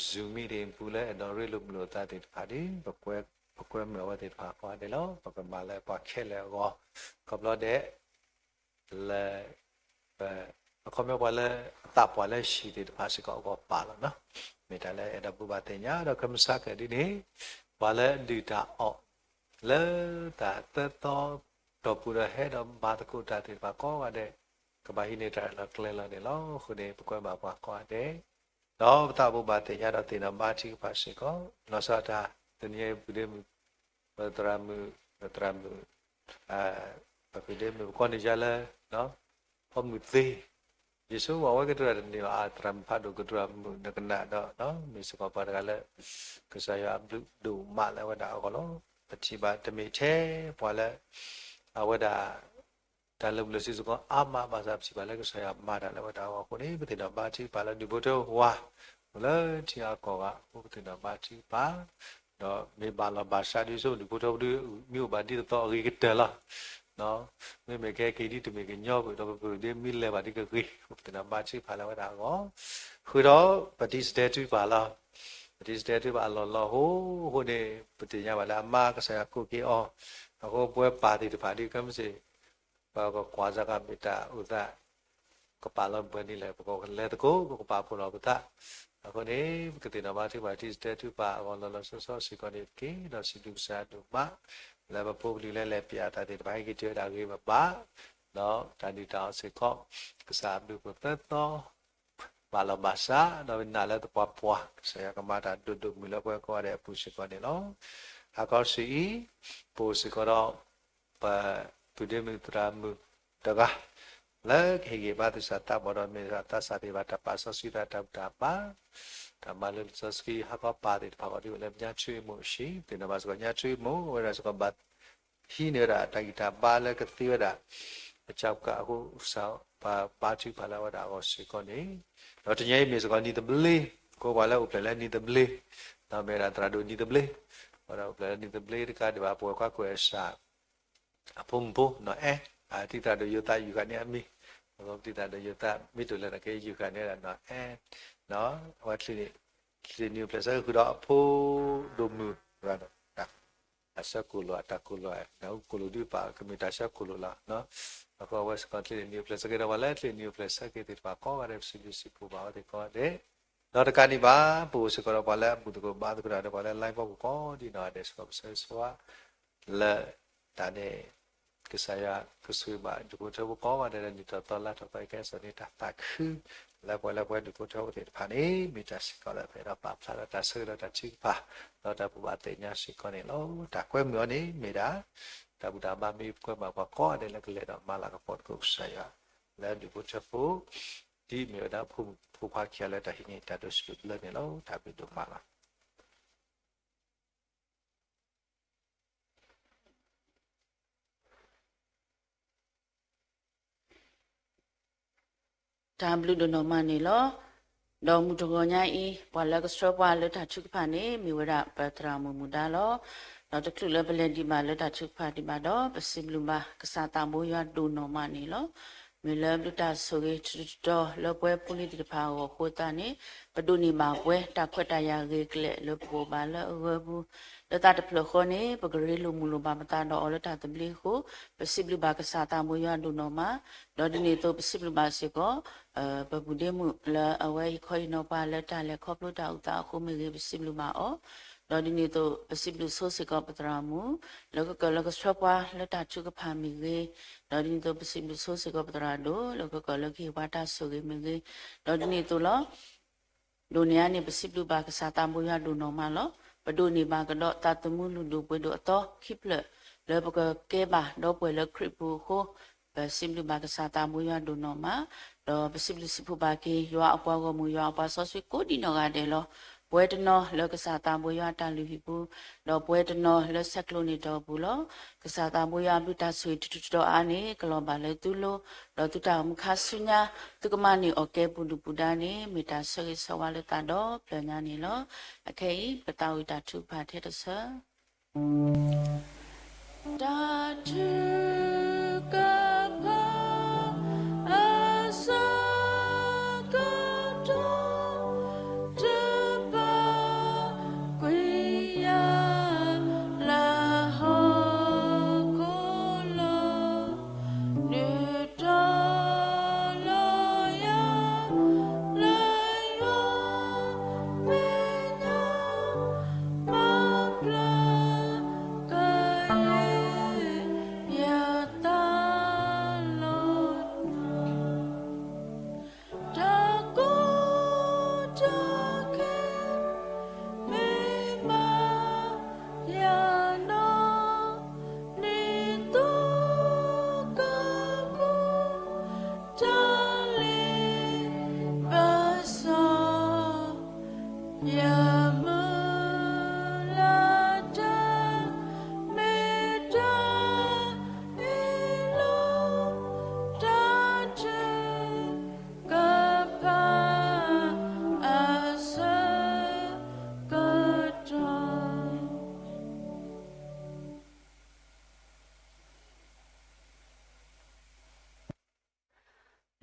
Zoom meeting ပူၤလၢအဲၣ်ဒိးရ့လိာ်မုာ်လိာ်သးသ့ၣ်တဖၣ်ဒီး ပကွဲမုာ်အဝဲသ့ၣ်တဖၣ်ကိးဂၤဒဲးလီၤ. ပကမၤလၢပှၤခဲလၢာ်အဂီၢ် ခီဖျိဒဲး လၢ ပ အခီပညီပှၤလၢအသးပှၢ်လၢဟံၣ်သ့ၣ်တဖၣ်စ့ၢ်ကီးအဂီၢ်ပာ်လီၤနီၤ. မ့ၢ်တၢ်လၢအဲၣ်ဒိးဘိးဘၣ်သ့ၣ်ညါ ဒီးခဲမုၢ်ဆါကဒ်န့ၣ် ပှၤလၢဒုၣ်တၢ်အီၣ် လၢတၢ်သၢသီတီၢ်ပူၤဒီးဟဲဒီးမၤသကိးတၢ်သ့ၣ်တဖၣ်ကိးဂၤဒဲး ကဘၣ်ဟံးန့ၢ်တၢ်လီၤကျဲလီၤန့ၣ်လီၤ. အဃိန့ၣ် ပကွဲမုာ်ပှၤကိးဂၤဒဲး ဒီးပသးဘိးဘၣ်သ့ၣ်ညါဒီးသ့ၣ်နီၣ်ဘါထုကဖၣ်စ့ၢ်ကီး လီၤဆီဒၣ်တၢ် တနံၤအံၤပူၤဒ့မုၢ် ပသရၣ်မုၣ် ပသရၣ်မုၣ် အ ပဖုဒ့မုၣ်ပကီၢ်န့ၣ်ယါလၢ ဖီမုၢ်သ့, ယဆိကမိၣ်အဝဲကတိၤတၢ်တန့ၢ်ဘၣ် အသရၣ်မုၣ်ဖးဒိၣ်ကတိၤတၢ်မုၣ်နကနၣ်ဒီး မ့ၢ်စ့ၢ်ကီးပှၤတဂၤလၢ ကစၢ်ယွၤအဘျုးဒိၣ်မးလၢအဝဲဒၣ်အဂီၢ်လီၤ. ပထံၣ်ဘၣ်တမ့ၢ်ထဲပှၤလၢ အဝဲဒၣ် တၢ်လၢပျၢၤစံးစ့ၢ်ကီးအါမးဘၣ်ဆၣ် ပထံၣ်ဘၣ်လၢကစၢ်ယွၤမၤတၢ်လၢအဝဲဒၣ်အဂီၢ်အဃိန့ၣ် ပသ့ၣ်နီၣ်ဘါထုကဖၣ်လၢဒူၣ်ဖိထၢဖိဝါ အိၣ်လၢထံအကီၢ်ဂၤအဃိ ပသ့ၣ်နီၣ်ဘါထုကဖၣ် ဒီးမ့ၢ်ဘၣ်လီၤဘၣ်စးဒ်သိးဒူၣ်ဖိထၢဖိဒုး မ့ၢ်အိၣ်ဘၣ်ဒ်သိးသိးအဂ့ၤကတၢၢ်လီၤ. မ့မ့ၢ်ကဟဲက့ၤဒ်တမ့ၢ်ကညီဘၣ်ဒီး ပပၢၢ်ဒ့မ့ၢ်လဲၤဘၣ်ဒ်ကဂ့ၤအဃိ ပသ့ၣ်နီၣ်ဘါထုကဖၣ်လၢအဝဲဒၣ်အဂီၢ် ဃုာ်ဒီး ပတံၤစတဲထုကဖၣ်လီၤ. ပတံၤစတဲထုကဖၣ်အလီၢ်လီၢ်အဃိန့ၣ် ပသ့ၣ်ညါဘၣ်လၢအမါကစၢ်ယွၤကိးက့ၤအီၤ အဃိပဝဲပၢ်သ့ၣ်တဖၣ်ဒ်ကမ့ၢ်စ့ၢ် ပကကွၢ်စ့ၢ်ကီးမ့ၢ်တၢ်အိၣ်သး ကပာ်လီၤပှဲၤနံၤလဲၣ် ပကလဲၤသကိး ပကပာ်ဖှိၣ်လီၤပသး အဃိန့ၣ် ပကသ့ၣ်နီၣ်ဘါထုကဖၣ် တံၤစတဲထုကဖၣ်အဂီၢ်လီၤလီၤဆီဆီစ့ၢ်ကီးန့ၣ်တက့ၢ်. ဒီးစံးဘျုးကစၢ်ဒိၣ်မး လၢပဖိပလံၤလၢလဲၤပၠးအသးသ့ၣ်တဖၣ် ဟဲက့ၤတုၤဝဲဒၣ်ဂ့ၤဘၣ်ဘၣ် ဒီးတၢ်ဒုၣ်တၢ်အီၣ်စ့ၢ်ကီး ကစၢ်အဘျုးအဖှိၣ်သၢသီ ဘၣ်လီၤဘၣ်စး ဒီးပနာ်လၢသပှၢ်ပှၢ် ကစၢ်ယွၤကမၤတၢ်ဒိၣ်ဒိၣ်မုၢ်လၢပှၤကိးဂၤဒဲးအပူၤစ့ၢ်ကီးန့ၣ်လီၤ. ဟါခီဆံးအံၤ ပအိၣ်စ့ၢ်ကီးဒီး ပပုၢ်ဒ့မုၣ်သရၣ်မုၣ်တဂၤ လၢကဟ့ၣ်ဂံၢ်ဘါသဆၣ်သးဘီၣ်ဒီး မ့ၢ်သဆၣ်သးသ့ၣ်တဖၣ် တၢ်ပာ်စီဆှံသးတၢ်ဘူၣ်တၢ်ဘါ တၢ်မၤလိလံာ်စီဆှံ ဟါခီပၢ်သ့ၣ်တဖၣ်အဂီၢ် ဒ်ဝဲလၢညါထွံအ့ၣ်မိၣ်အဟံၣ် သ့ၣ်နီၣ်ဘၣ်စ့ၢ်ကီးညါထွံအ့ၣ်မိၣ် အဝဲဒၣ်စ့ၢ်ကီးဘၣ် ဟံးန့ၢ်ဝဲဒၣ်တၢ်ဂံၢ်တၢ်ဘါလၢကသ့ဝဲဒၣ် အကၠၢကၣ်အဃိ ပဘါထုကဖၣ်လၢအဝဲဒၣ်အဂီၢ်စ့ၢ်ကီးန့ၣ် ဒီးတနံၤအံၤမ့ၢ်စ့ၢ်ကီးနံၤသဘျ့ ကိးပှၤလၢအိၣ်ဖျဲၣ်လၢနံၤသဘျ့ ဒီးမ့ၢ်ဝဲဒၣ်သရၣ်ဒိၣ်နံၤသဘျ့ အဝဲဒၣ်အိၣ်ဖျဲၣ်လၢနံၤသဘျ့တကးဒံးဘၣ် ပဝဲကွၢ်ကွဲၢ်အစၢ် အဖိမုၣ်ဖိနီၢ်အဲၣ် အတံၤသရၣ်ဒိၣ်ယိၤသး ယုၢ်ဃာ်န့ၢ်အမံၤ အတံၤသရၣ်ဒိၣ်ယိၤသး မ့ၢ်တအိၣ်လၢၤနာ်က့ ယုၢ်ဃာ်န့ၢ်ဒၣ်နီၢ်အဲၣ် အဝဲချ့န့ၣ် ချ့န့ၢ်အိၣ်ဖျဲၣ်ဆၢက့ၤဃုာ်ဒီးအဖိဒိၣ်မုၣ် တၢ်ဆၢကိၣ်လိာ် တၢ်ကိၣ်လိာ် နၢ်ဟူကိၣ်လိာ်ဒုးပာ် ကမ့ၢ်တၢ်ဆၢကိၣ်လိာ်လီၤ. အဃိအဝဲစ့ၢ်ကီးချ့န့ၢ်အိၣ်ဖျဲၣ်ဆၢက့ၤဒီး ပှၤလၢချ့န့ၢ်အိၣ်ဖျဲၣ်ဆၢက့ၤသ့ၣ်တဖၣ်ကိးဂၤဒဲး ပစံးဘျုးစံးဖှိၣ်ဘၣ်အဝဲသ့ၣ်ကိးဂၤဒဲး ဒီးတကးဒံးဘၣ် ပအိၣ်စ့ၢ်ကီးဒီးပှၤလၢအဘူၣ်သကိးဘါသကိးတၢ်ဒီး ပှၤလၢ live ပူၤကိးဒံးနီၢ်ဂၤဒဲးစ့ၢ်ကီး ပဆၢဂ့ၤဆၢဝါ လၢတၢ်န့ၣ် ကစၢ်ယွၤကဆိၣ်ဂ့ၤဘၣ် ဒူၣ်ဖိထၢဖိကိးဂၤဒဲးလၢနံၣ်ထီၣ်သီလါထီၣ်သီ ကဲစ့ၢ်န့ၣ် တၢ်သးခု လၢပှၤလၢပဝဲဒူၣ်ဖိထၢဖိသ့ၣ်တဖၣ်န့ၣ် မ့ၢ်တၢ်စ့ၢ်ကီးလၢပအဲၣ်ဒိးပာ်ဖျါဒီးတၢ်ဆၢဂ့ၤဒီးတၢ်ထုကဖၣ် ဒီးတၢ်ဘိးဘၣ်သ့ၣ်ညါစ့ၢ်ကီးန့ၣ်လီၤ. တၢ်ကွဲမုာ်အီၤန့ၣ် မ့ၢ်ဒၣ် တၢ်ဘူၣ်တၢ်ဘါမ့ၢ်ပကွဲမုာ်ပှၤကိးဂၤဒဲးလၢကလဲၤဒီးမၤလၤကပီၤသကိးကစၢ်ယွၤ လၢဒူၣ်ဖိထၢဖိ ဒ်မ့ၢ်ဝဲဒၣ်ဖိမုၣ်ဖိခွါခံဂၤလၢတၢ်ဟံးန့ၢ်တၢ်ဒိးစံးဘျုးဘျၢန့ၣ်လီၤ. တၢ်ဘျုးဒိၣ်မးလီၤ. တၢ်ဘျုးဒိၣ်နီၢ်မးန့ၣ်လီၤ. ဒီးမုၢ်တဂီၤညါအံၤ ပှၤလၢကဆှၢပှၤလၢတၢ်ထုကဖၣ်န့ၣ် မ့ၢ်ဝဲဒၣ်ပသရၣ်မုၣ်မူဒါလီၤ. ဒီးတချုးလၢပလဲၤဒံးဘၣ်လၢတၢ်ထုကဖၣ်ဒံးဘၣ်ဒီး ပစံးဘျုးဘၣ်ကစၢ်သးဘိယွၤဒိၣ်နီၢ်မးန့ၣ်လီၤ. မ့ၢ်လၢဘျုးတၢ်ဆိၣ်ဂ့ၤထူးထူးတီၤတီၤလၢပဝဲဖိလံၤသ့ၣ်တဖၣ်အဂီၢ်အဃိသတးန့ၣ် ပဒိးန့ၢ်ဘၣ်ပှဲၤတၢ်ခွဲးတၢ်ယာ်ဂ့ၤကလဲာ်လၢပကအိၣ်ဘၣ်လၢအဂၢၤပူၤ လၢသးတဖျၢၣ်ဃီန့ၣ် ပကရ့လိာ်မုာ်လိာ်ဘၣ်ပသးဒီးအီၤလၢတၢ်သဘျ့အဃိ ပစံးဘျုးဘၣ်ကစၢ်သးဘိယွၤဒိၣ်နီၢ်မး, ဒီးဒ်န့ၣ်အသိးပစံးဘျုးဘၣ်စ့ၢ်ကီး ပပုၢ်ဒ့မုၣ်လၢအဝဲဟံးခီဟံးနီၤပှၤလၢတၢ်လဲၤခီဖျိတၢ်အိၣ်သးအဃိမ့ၢ်ဂ့ၤ ပစံးဘျုးဘၣ်အီၤ, ဒီးဒ်န့ၣ်အသိး ပစံးဘျုးဆိစ့ၢ်ကီးပသရၣ်မုၣ် လၢကကၢၢ်လၢကဆှၢပှၤလၢတၢ်ထုကဖၣ်မ့ၢ်ဂ့ၤ, ဒီးဒ်န့ၣ်အသိးပစံးဘျုးဆိစ့ၢ်ကီးပသရၣ်ဒိၣ် လၢကကၢၢ်လၢကဟ့ၣ်ပှၤတၢ်ဆိၣ်ဂ့ၤမ့ၢ်ဂ့ၤ, ဒီးဒ်န့ၣ်အသိးလီၤ ဒိးန့ၢ်အါန့ၣ် ပစံးဘျုးဘၣ်ကစၢ်သးဘိယွၤဒိၣ်နီၢ်မးလီၤ. ပဒိးန့ၢ်ဘၣ်ကဒီးသးသမူလုၢ်ဒိၣ်ပှ့ၤဒိၣ်အသီခံဖျၢၣ် လၢပကကဲဘၣ်ဒီပုၢ်ဝဲၢ်လၢခရံာ်ပူၤအဃိ, ပစံးဘျုးဘၣ်ကစၢ်သးဘိယွၤဒိၣ်နီၢ်မး, ဒီးပစံးဘျုးစံးဖှိၣ်ဘၣ်က့ၤ ယွၤအပှၤဂီၢ်မုၢ် ယွၤအပှၤစီဆှံကိးဒံးနီၢ်ဂၤဒဲးလီၤ. ပဝဲတနီၤလၢကစၢ်သးဘိယွၤအတၢ်လုၢ်ဟံၣ်ပူၤ, ဒီးပဝဲတနီၤလၢဆဲးကျိးန့ၢ်တီၢ်ပူၤလီၤ. ကစၢ်သးဘိယွၤအဘျုးတၢ်ဆိၣ်ဂ့ၤထူးထူးတီၤတီၤအါန့ၣ် ကလီၤဘၣ်လၢသုလိၤ, ဒီးသုတၢ်အိၣ်မူခါဆူညါ သုကမၤန့ၢ်အီၣ်ကဲပူၤဒုၣ်ပူၤဒါန့ၣ် မ့ၢ်တၢ်ဆၢဂ့ၤဆၢဝါလၢသးဒီဖျၢၣ်ညါန့ၣ်လီၤ. အခဲအံၤ ပသးဝံၣ်တၢ်ထုကဖၣ်ထဲတဆၢ တၢ်ထုကဖၣ် အဆၢကတီၢ် တပာ်ကွံာ်ယၤ လၢဟီၣ်ခိၣ်လီၤ ဒုးတီၤလီၤယၤ လၢယွၤမဲာ်ညါ မၤကျၢၤကယဲၢ်ယၤ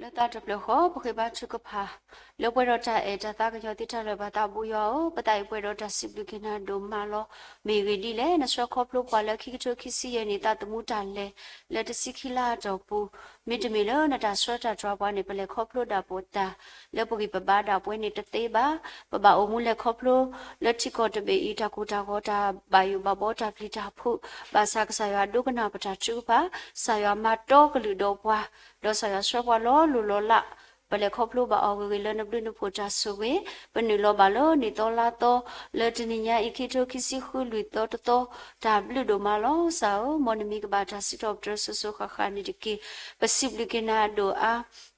လၢသးတဖျၢၣ်ဃီ ပဃ့ဘါထုကဖၣ် လၢပှဲၤဒီးတၢ်အဲၣ်တၢ်သးကညီၤသ့တၢ်လၢာ်ဘၣ်သးဘိယွၤဧၢ, ပသးအံၤပှဲၤဒီးတၢ်စံးဘျုးက့ၤနၤဒိၣ်မးလီၤ. မ့ၢ်ဂ့ၢ်ဒ်လဲၣ်, နဆှၢခီဖျိပှၤလၢခံကထိခံဆံယဲၢ်နံၣ် သးသမူတၢ်လဲၤ လၢတဆံခံလါအတီၢ်ပူၤ, မ့တမ့ၢ်လၢနတၢ်ဆှၢတၢ်တြၢ်ပှၤန့ၣ် ပလဲၤခီဖျိဒၣ်ပတၢ် လၢပဂံၢ်ပဘါဒၣ်ပှဲၤန့ၣ်တသ့ဘၣ်. ပဘၣ်အိၣ်မူလဲၤခီဖျိ လၢထံကီၢ်တဘ့ၣ်အံၤ တၢ်ကိၢ်တၢ်ဂီၤ တၢ်ဘၣ်ယိၣ်ဘၣ်ဘီ တၢ်ပျံၤတၢ်ဖုး, ဘၣ်ဆၣ်ကစၢ်ယွၤဒိကနၣ်ပတၢ်ထုကဖၣ်, ကစၢ်ယွၤမၤတီကလုာ်ဒီးပှၤ, ဒီးကစၢ်ယွၤဆှၢပှၤလီၤလိၢ်လီၤလး, ပလဲၤခီဖျိဘၣ်အီၤဂ့ၤဂ့ၤလၢနဘျုးနဖှိၣ်တၢ်ဆိၣ်ဂ့ၤ, ပနုာ်လီၤဘၣ်လၢနံၣ်သီလါသီ လၢတနံၤညါအံၤ ခံကထိခံဆံဃုလွံၢ်သီတသီ, တၢ်ဘျုးဒိၣ်မးလီၤ. ကစၢ်ဧၢ, မ်နမံၤကဘၣ်တၢ်စံးထီၣ်ပတြၢၤစိၤစိၤဃၣ်ဃၣ်န့ၣ်တက့ၢ်. ပစံးဘျုးက့ၤနၤဒိၣ်အါ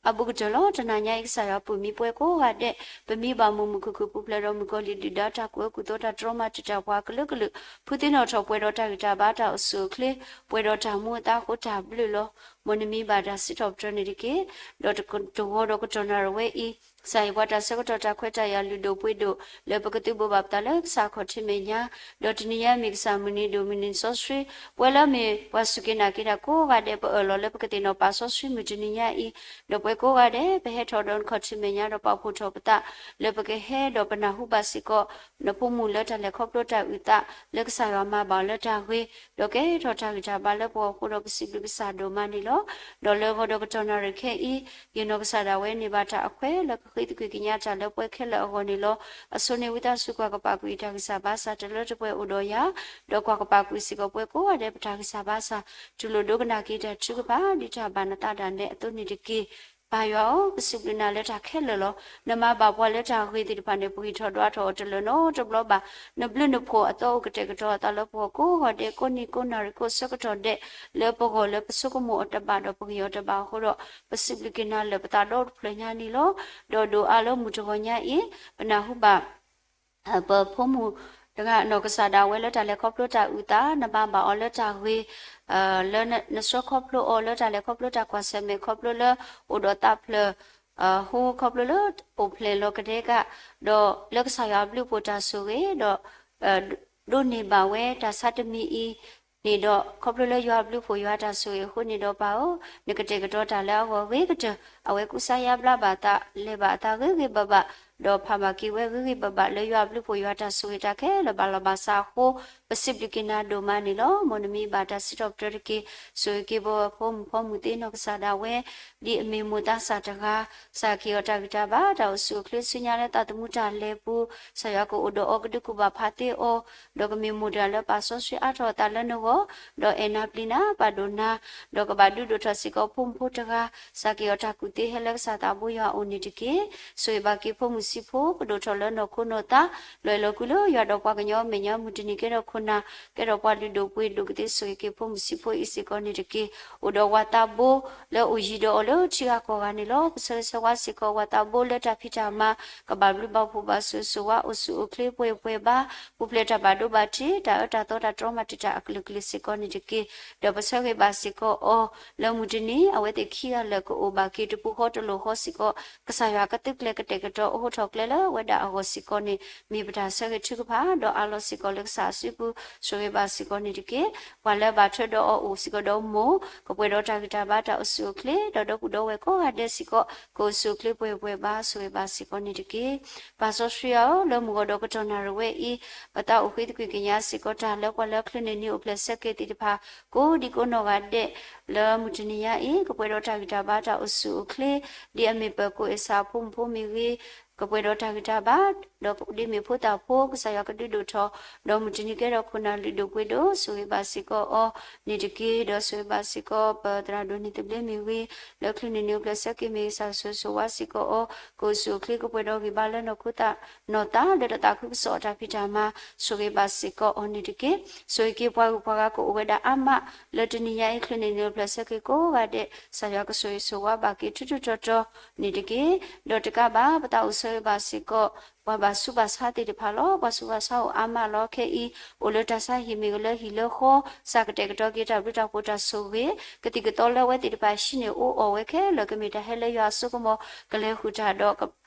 အဘူးကတၢၢ်လီၤ. တနၤညါအံၤ ကစၢ်ယွၤပၢၢ်မံၤပှၤကိးဂၤဒဲး, ပမံဘၣ်မိၢ်မုၢ်ခုၣ်ခုၣ်ပူၤဖျဲးဒီးမုၣ်ကီၤလံၢ်ဒုၣ်ဒါ တၢ်ကူၣ်အၢကူၣ်သီ တၢ်တြီမၤတံာ်တာ်ပှၤကလုာ်ကလုာ်, ဖုသ့ၣ်နီၣ်ထီၣ်ပှဲၤဒီးတၢ်ဂံၢ်တၢ်ဘါ တၢ်အိၣ်ဆူၣ်အိၣ်ချ့, ပှဲၤဒီးတၢ်မူအသးအဃိ တၢ်ဘျုးလီၤ. မ်နမံၤဘၣ်တၢ်စံးထီၣ်ပတြၢၤန့ၣ်တက့ၢ်. ဒီးတဂီၤဒီးကတီၢ်နၣ်ရံၣ်ဝဲအံၤ ကစၢ်အံၤပှၤတၢ်ဆၢကတီၢ်တၢ်ခွဲးတၢ်ယာ်လုၢ်ဒိၣ်ပှ့ၤဒိၣ် လၢပကသုးဘူးဘၣ်ပသးလၢကစၢ်ခီၣ်ထံးမဲာ်ညါ, ဒီးတနံၤညါမ့ၢ်ကစၢ်မုၢ်နံၤဒိၣ်မုၢ်နံၤစီဆှံ, ပှၤလၢအမ့ၢ်ပှၤစူၢ်က့ၤနာ်က့ၤတၢ်ကိးဂၤဒဲး ပအၢၣ်လီၤလၢပကသ့ၣ်နီၣ်ပာ်စီဆှံမုၢ်တနံၤညါအံၤ, ဒီးပှၤကိးဂၤဒဲး ပဟဲထီၣ်ဒီးနခီၣ်ထံးမဲာ်ညါ ဒီးပာ်ဖှိၣ်ထီၣ်ပသး လၢပကဟဲဒီးပနၢ်ဟူဘၣ်စ့ၢ်ကီး နဖိမုၣ်လၢတၢ်လဲၤခီဖျိတၢ်အုၣ်သး လၢကစၢ်ယွၤမၤဘၣ်အီၤလၢတၢ်ဂ့ၤ, ဒီးကဲထီၣ်တၢ်ဂံၢ်တၢ်ဘါလၢပဂီၢ်အဃိဒီး ပစံးဘျုးကစၢ်ဒိၣ်မးန့ၣ်လီၤ. ဒီးလၢဂီၤဒီးကတီၢ်နၣ်ရံၣ်ခဲအံၤ ယနီၢ်ကစၢ်ဒၣ်ဝဲန့ၢ်ဘၣ်တၢ်အခွဲးလၢကဃ့သကွံၢ်ကညးတၢ်လၢပှၤခဲလၢာ်အဂီၢ်န့ၣ်လီၤ. အဆိန့ၣ်ဝံသးစူၤကွၢ်ကပာ်ကွံာ်တၢ်ဂံၢ်စၢ်ဘါစၢ်တလၢတပှဲၤအိၣ်ဒီးယၤ, ဒီးကွၢ်ကပာ်ကွံာ်စ့ၢ်ကီးပှၤကိးဂၤဒဲးပတၢ်ဂံၢ်စၢ်ဘါစၢ်, တူၢ်လိာ်ဒိကနၣ်က့ၤတၢ်ထုကဖၣ် ဒ်တၢ်ဘၣ်နသးဒၣ်နဲအသိးန့ၣ်တက့ၢ်. ပၢ်ယွၤဧၢ, ပစံးဘျုးနၤလၢတၢ်ခဲလၢာ်လီၤ. နမၤဘၣ်ပှၤလၢတၢ်ဂ့ၤသ့ၣ်တဖၣ်န့ၣ် ပဂံၢ်ထီၣ်ဒွးထီၣ်အီၤတလၢာ်နီတဘျီဘၣ်. နဘျုးနဖှိၣ်အသီအိၣ်ကတဲာ်ကတီၤအသးလၢပဂီၢ်ကိးဂီၤဒဲး ကိးနံၤကိးနၣ်ရံၣ်ကိးဆၢကတီၢ်ဒဲး လၢပဂီၢ်လၢပဆိကမိၣ်အီၤတဘၣ်ဒီးပဂံၢ်အီၤတဘၣ်အဃိဒီး ပစံးဘျုးက့ၤနၤလၢာ်ပသးဒီတဖျၢၣ်ညါန့ၣ်လီၤ. ဒီးဒိၣ်အါလၢမုၢ်တဂီၤညါအံၤ ပနၢ်ဟူဘၣ် ပဖိမုၣ်တဂၤနီၢ်ကစၢ်ဒၣ်ဝဲလၢတၢ်လဲၤခီဖျိတၢ်အုၣ်သး နဘၣ်ဘၣ်အီၤလၢတၢ်ဂ့ၤ လၢနဆှၢခီဖျိအီၤလၢတၢ်လဲၤခီဖျိတၢ်ကွၢ်ဆၢၣ်မဲာ်ခီဖျိလၢအိၣ်ဒီးသးဖျၢၣ် ဟူခီဖျိလၢအိၣ်ဖျဲၣ်လီၤကဒဲက ဒီးလၢကစၢ်ယွၤဘျုးဖှိၣ်တၢ်ဆိၣ်ဂ့ၤ ဒီး ဒိးန့ၢ်ဘၣ်ဝဲတၢ်ဆါတမံၤအံၤန့ၣ်ဒီး ခီဖျိလၢယွၤဘျုးဖှိၣ်ယွၤတၢ်ဆိၣ်ဂ့ၤအဃိန့ၣ်ဒီးပၢ်ဧၢ, နကတဲာ်ကတီၤတၢ်လၢအဂီၢ်ဂ့ၤကတၢၢ် အဝဲကူစါယါဘျါဘၣ်သး လဲၤဘၣ်အသးဂ့ၤဂ့ၤဘၣ်ဘၣ် ဒီးဖးဘၣ်က့ၤဝဲဂ့ၤဂ့ၤဘၣ်ဘၣ် လၢယွၤဘျုးဖှိၣ်ယွၤတၢ်ဆိၣ်ဂ့ၤတၢ်ခဲလၢာ်ဘၣ်လီၤဘၣ်စးအဃိ ပစံးဘျုးက့ၤနၤဒိၣ်မးန့ၣ်လီၤ. မ်နမံၤဘၣ်တၢ်စံးထီၣ်ပတြၢၤတက့ၢ်. ဆိၣ်ဂ့ၤက့ၤပဖိမုၣ်ဖိမုၣ်သ့ၣ်နီၢ်ကစၢ်ဒၣ်ဝဲ ဒ်အမ့ၢ်မိၢ်သးစၢ်တဂၤ ကစၢ်က့ၤအီၤတၢ်ဂံၢ်တၢ်ဘါ တၢ်အိၣ်ဆူၣ်အိၣ်ချ့ဆူညါလၢသးသမူတၢ်လဲၤပူၤ ကစၢ်ယွၤကအိၣ်ဒီးအီၤကဒုးကူၣ်ဘၣ်ဖးသ့အီၤ ဒီးကမ့ၢ်မိၢ်တဂၤလၢပာ်စီဆှံအါထီၣ်အသးလၢနဂီၢ် ဒီးအဲၣ်နၤပျံၤနၤပာ်ဒိၣ်နၤ ဒီးကဘၣ်ဒုးဒိၣ်ထီၣ်စ့ၢ်ကီးဖိမုၣ်ဖိတဂၤ ကစၢ်က့ၤအီၤတၢ်ကူၣ်သ့ဟဲလၢကစၢ်သးဘိယွၤအအိၣ်န့ၣ်တက့ၢ်. ဆိၣ်ဂ့ၤဘၣ်က့ၤဖိမုၣ်ဆံးဖိ ကဒိၣ်ထီၣ်လၢနီၢ်ခိနီၢ်သး လီၤအဲၣ်လီၤကွံလၢယွၤဒီးပှၤကညီအမဲာ်ညါ မုၢ်တနံၤကဲထီၣ်ခိၣ်နၢ် ကဲထီၣ်ပှၤလုၢ်ဒိၣ်ပှ့ၤဒိၣ်ကသ့ ဆိၣ်ဂ့ၤက့ၤဖိမုၣ်ဆံးဖိအံၤစ့ၢ်ကီးန့ၣ်တက့ၢ်. အိၣ်ဒီးဝၤသးဘိ လၢအိၣ်ယံၤဒီးအီၤလၢထံဂၤကီၢ်ဂၤန့ၣ်လီၤ. ပဆၢဂ့ၤဆၢဝါစ့ၢ်ကီးဝၤသးဘိလၢတၢ်ဖံးတၢ်မၤ ကဘၣ်ဘျုးဘၣ်ဖှိၣ်ဘၣ်ဆိၣ်ဂ့ၤဆိၣ်ဝါ အိၣ်ဆူၣ်အိၣ်ချ့ပှဲၤပှဲၤဘါ ပူၤဖျဲးတၢ်ဘၣ်ဒိဘၣ်ထံး တၢ်အၢတၢ်သီတၢ်တြီမၤတံာ်တာ်အကလုာ်ကလုာ်စ့ၢ်ကီးန့ၣ်တက့ၢ်. ဒီးပဆၢဂ့ၤဘၣ်စ့ၢ်ကီးအီၤ လၢမုၢ်တနံၤအဝဲသ့ၣ်ခံဂၤလၢာ်ကအိၣ်ဘၣ်က့ၤတပူၤဃီတလိာ်ဃီစ့ၢ်ကီး ကစၢ်ယွၤကသုးကျဲၤကတဲာ်ကတီၤအိးထီၣ်ကျဲလၢဝဲဒၣ်အဂီၢ်စ့ၢ်ကီးန့ၣ် မ့ၢ်ပတၢ်ဆၢဂ့ၤထုကဖၣ် ဒီးအးလီၤစ့ၢ်ကီးလၢကစၢ်အစုပူၤ ဆိၣ်ဂ့ၤဘၣ်စ့ၢ်ကီးန့ၣ်တက့ၢ်. ပှၤလၢဘၣ်ထွဲဒီးအီၤအိၣ်စ့ၢ်ကီးဒီးမိၢ် ကပှဲၤဒီးတၢ်ဂံၢ်တၢ်ဘါတၢ်အိၣ်ဆူၣ်အိၣ်ချ့ ဒီးဒီပုၢ်ဒီဝဲၢ်ကိးဂၤဒဲးစ့ၢ်ကီး ကအိၣ်ဆူၣ်အိၣ်ချ့ပှဲၤပှဲၤဘါ ဆိၣ်ဂ့ၤဘၣ်စ့ၢ်ကီးန့ၣ်တက့ၢ်. ပၢ်စီဆှံဧၢ, လၢမုၢ်ဂီၤဒီးကတီၢ်နၣ်ရံၣ်ဝဲအံၤ ပသးအိၣ်ဃ့သကွံာ်ကညးစ့ၢ်ကီးတၢ်လၢပှၤလၢချုးန့ၢ်နံၤအိၣ်ဖျဲၣ်ဆၢက့ၤသ့ၣ်တဖၣ် ကိးဒံကိးနီၢ်ဂၤဒဲး လၢမုၢ်တနံၤညါအံၤ ကပှဲၤဒီးတၢ်ဂံၢ်တၢ်ဘါတၢ်အိၣ်ဆူၣ်အိၣ်ချ့ ဒ်အမ့ၢ်ပၢၤကိးအ့ၣ်စၢ်အဖိမုၣ်ဖိမ့ၢ်ဂ့ၤ ကပှဲၤဒီးတၢ်ဂံၢ်တၢ်ဘါ ဒီးဒ်မ့ၢ်ဖိသၣ်ဖိ ကစၢ်ယွၤကဒုးဒိၣ်ထီၣ် ဒီးမုၢ်တနံၤကဲထီၣ်ခိၣ်နၢ်လုၢ်ဒိၣ်ပှ့ၤဒိၣ် ဆိၣ်ဂ့ၤဘၣ်စ့ၢ်ကီးအီၤန့ၣ်တက့ၢ်. ဒီးဆိၣ်ဂ့ၤဘၣ်စ့ၢ်ကီး ပသရၣ်ဒိၣ်န့ၢ်သဘျ့မ့ၢ်ဂ့ၤ လၢချုးန့ၢ်နံၤအိၣ်ဖျဲၣ်ဆၢက့ၤမ့ၢ်ဂ့ၤ ကစၢ်ဆိၣ်ဂ့ၤဆိၣ်ဝါစ့ၢ်ကီးအီၤ ကအိၣ်ဆူၣ်အိၣ်ချ့ ကပှဲၤဒီးဂံၢ်ဘါလၢနီၢ်ခိသး နီၢ်သး လၢတၢ်သးခုကစီၣ်အတၢ်ဖံးတၢ်မၤ ဆိၣ်ဂ့ၤဘၣ်စ့ၢ်ကီးအီၤန့ၣ်တက့ၢ်. ဆိၣ်ဂ့ၤက့ၤပှၤဂုၤပှၤဂၤကအိၣ်ဝဲဒၣ်အါမး လၢတနံၤညါအံၤ ချုးန့ၢ်နံၤအိၣ်ဖျဲၣ်ဆၢက့ၤကိးဂၤဒဲး ကစၢ်ယွၤကဆိၣ်ဂ့ၤဆိၣ်ဝါဘၣ်က့ၤထူထူတီတီန့ၣ်တက့ၢ်. ဒီးတကးဘၣ် ပသးအိၣ်ဆၢဂ့ၤဘၣ်စ့ၢ်ကီး ပှၤဘၣ်ဆူးဘၣ်ဆါသ့ၣ်တဖၣ်လီၤ. ပှၤဆူးဘၣ်ဆါအိၣ်အါမးလီၤ. ခဲအံၤ အိၣ်လၢတၢ်ဆါဟံၣ်မ့ၢ်ဂ့ၤ လၢဟံၣ်လၢဃီ စးကတဲာ်ကတီၤက့ၤတၢ်ဘျုးတၢ်ဖှိၣ်တၢ်ဆိၣ်ဂ့ၤ ကသံၣ်ကသီလၢအဝဲသ့ၣ်တဖၣ်ဟံးန့ၢ်အိၣ်အီၣ်ဝဲခဲလၢာ် ကမ့ၢ်တၢ်ဟဲလၢယွၤအစိကမီၤ ကလဲၤဃုာ်တၢ်ဒီး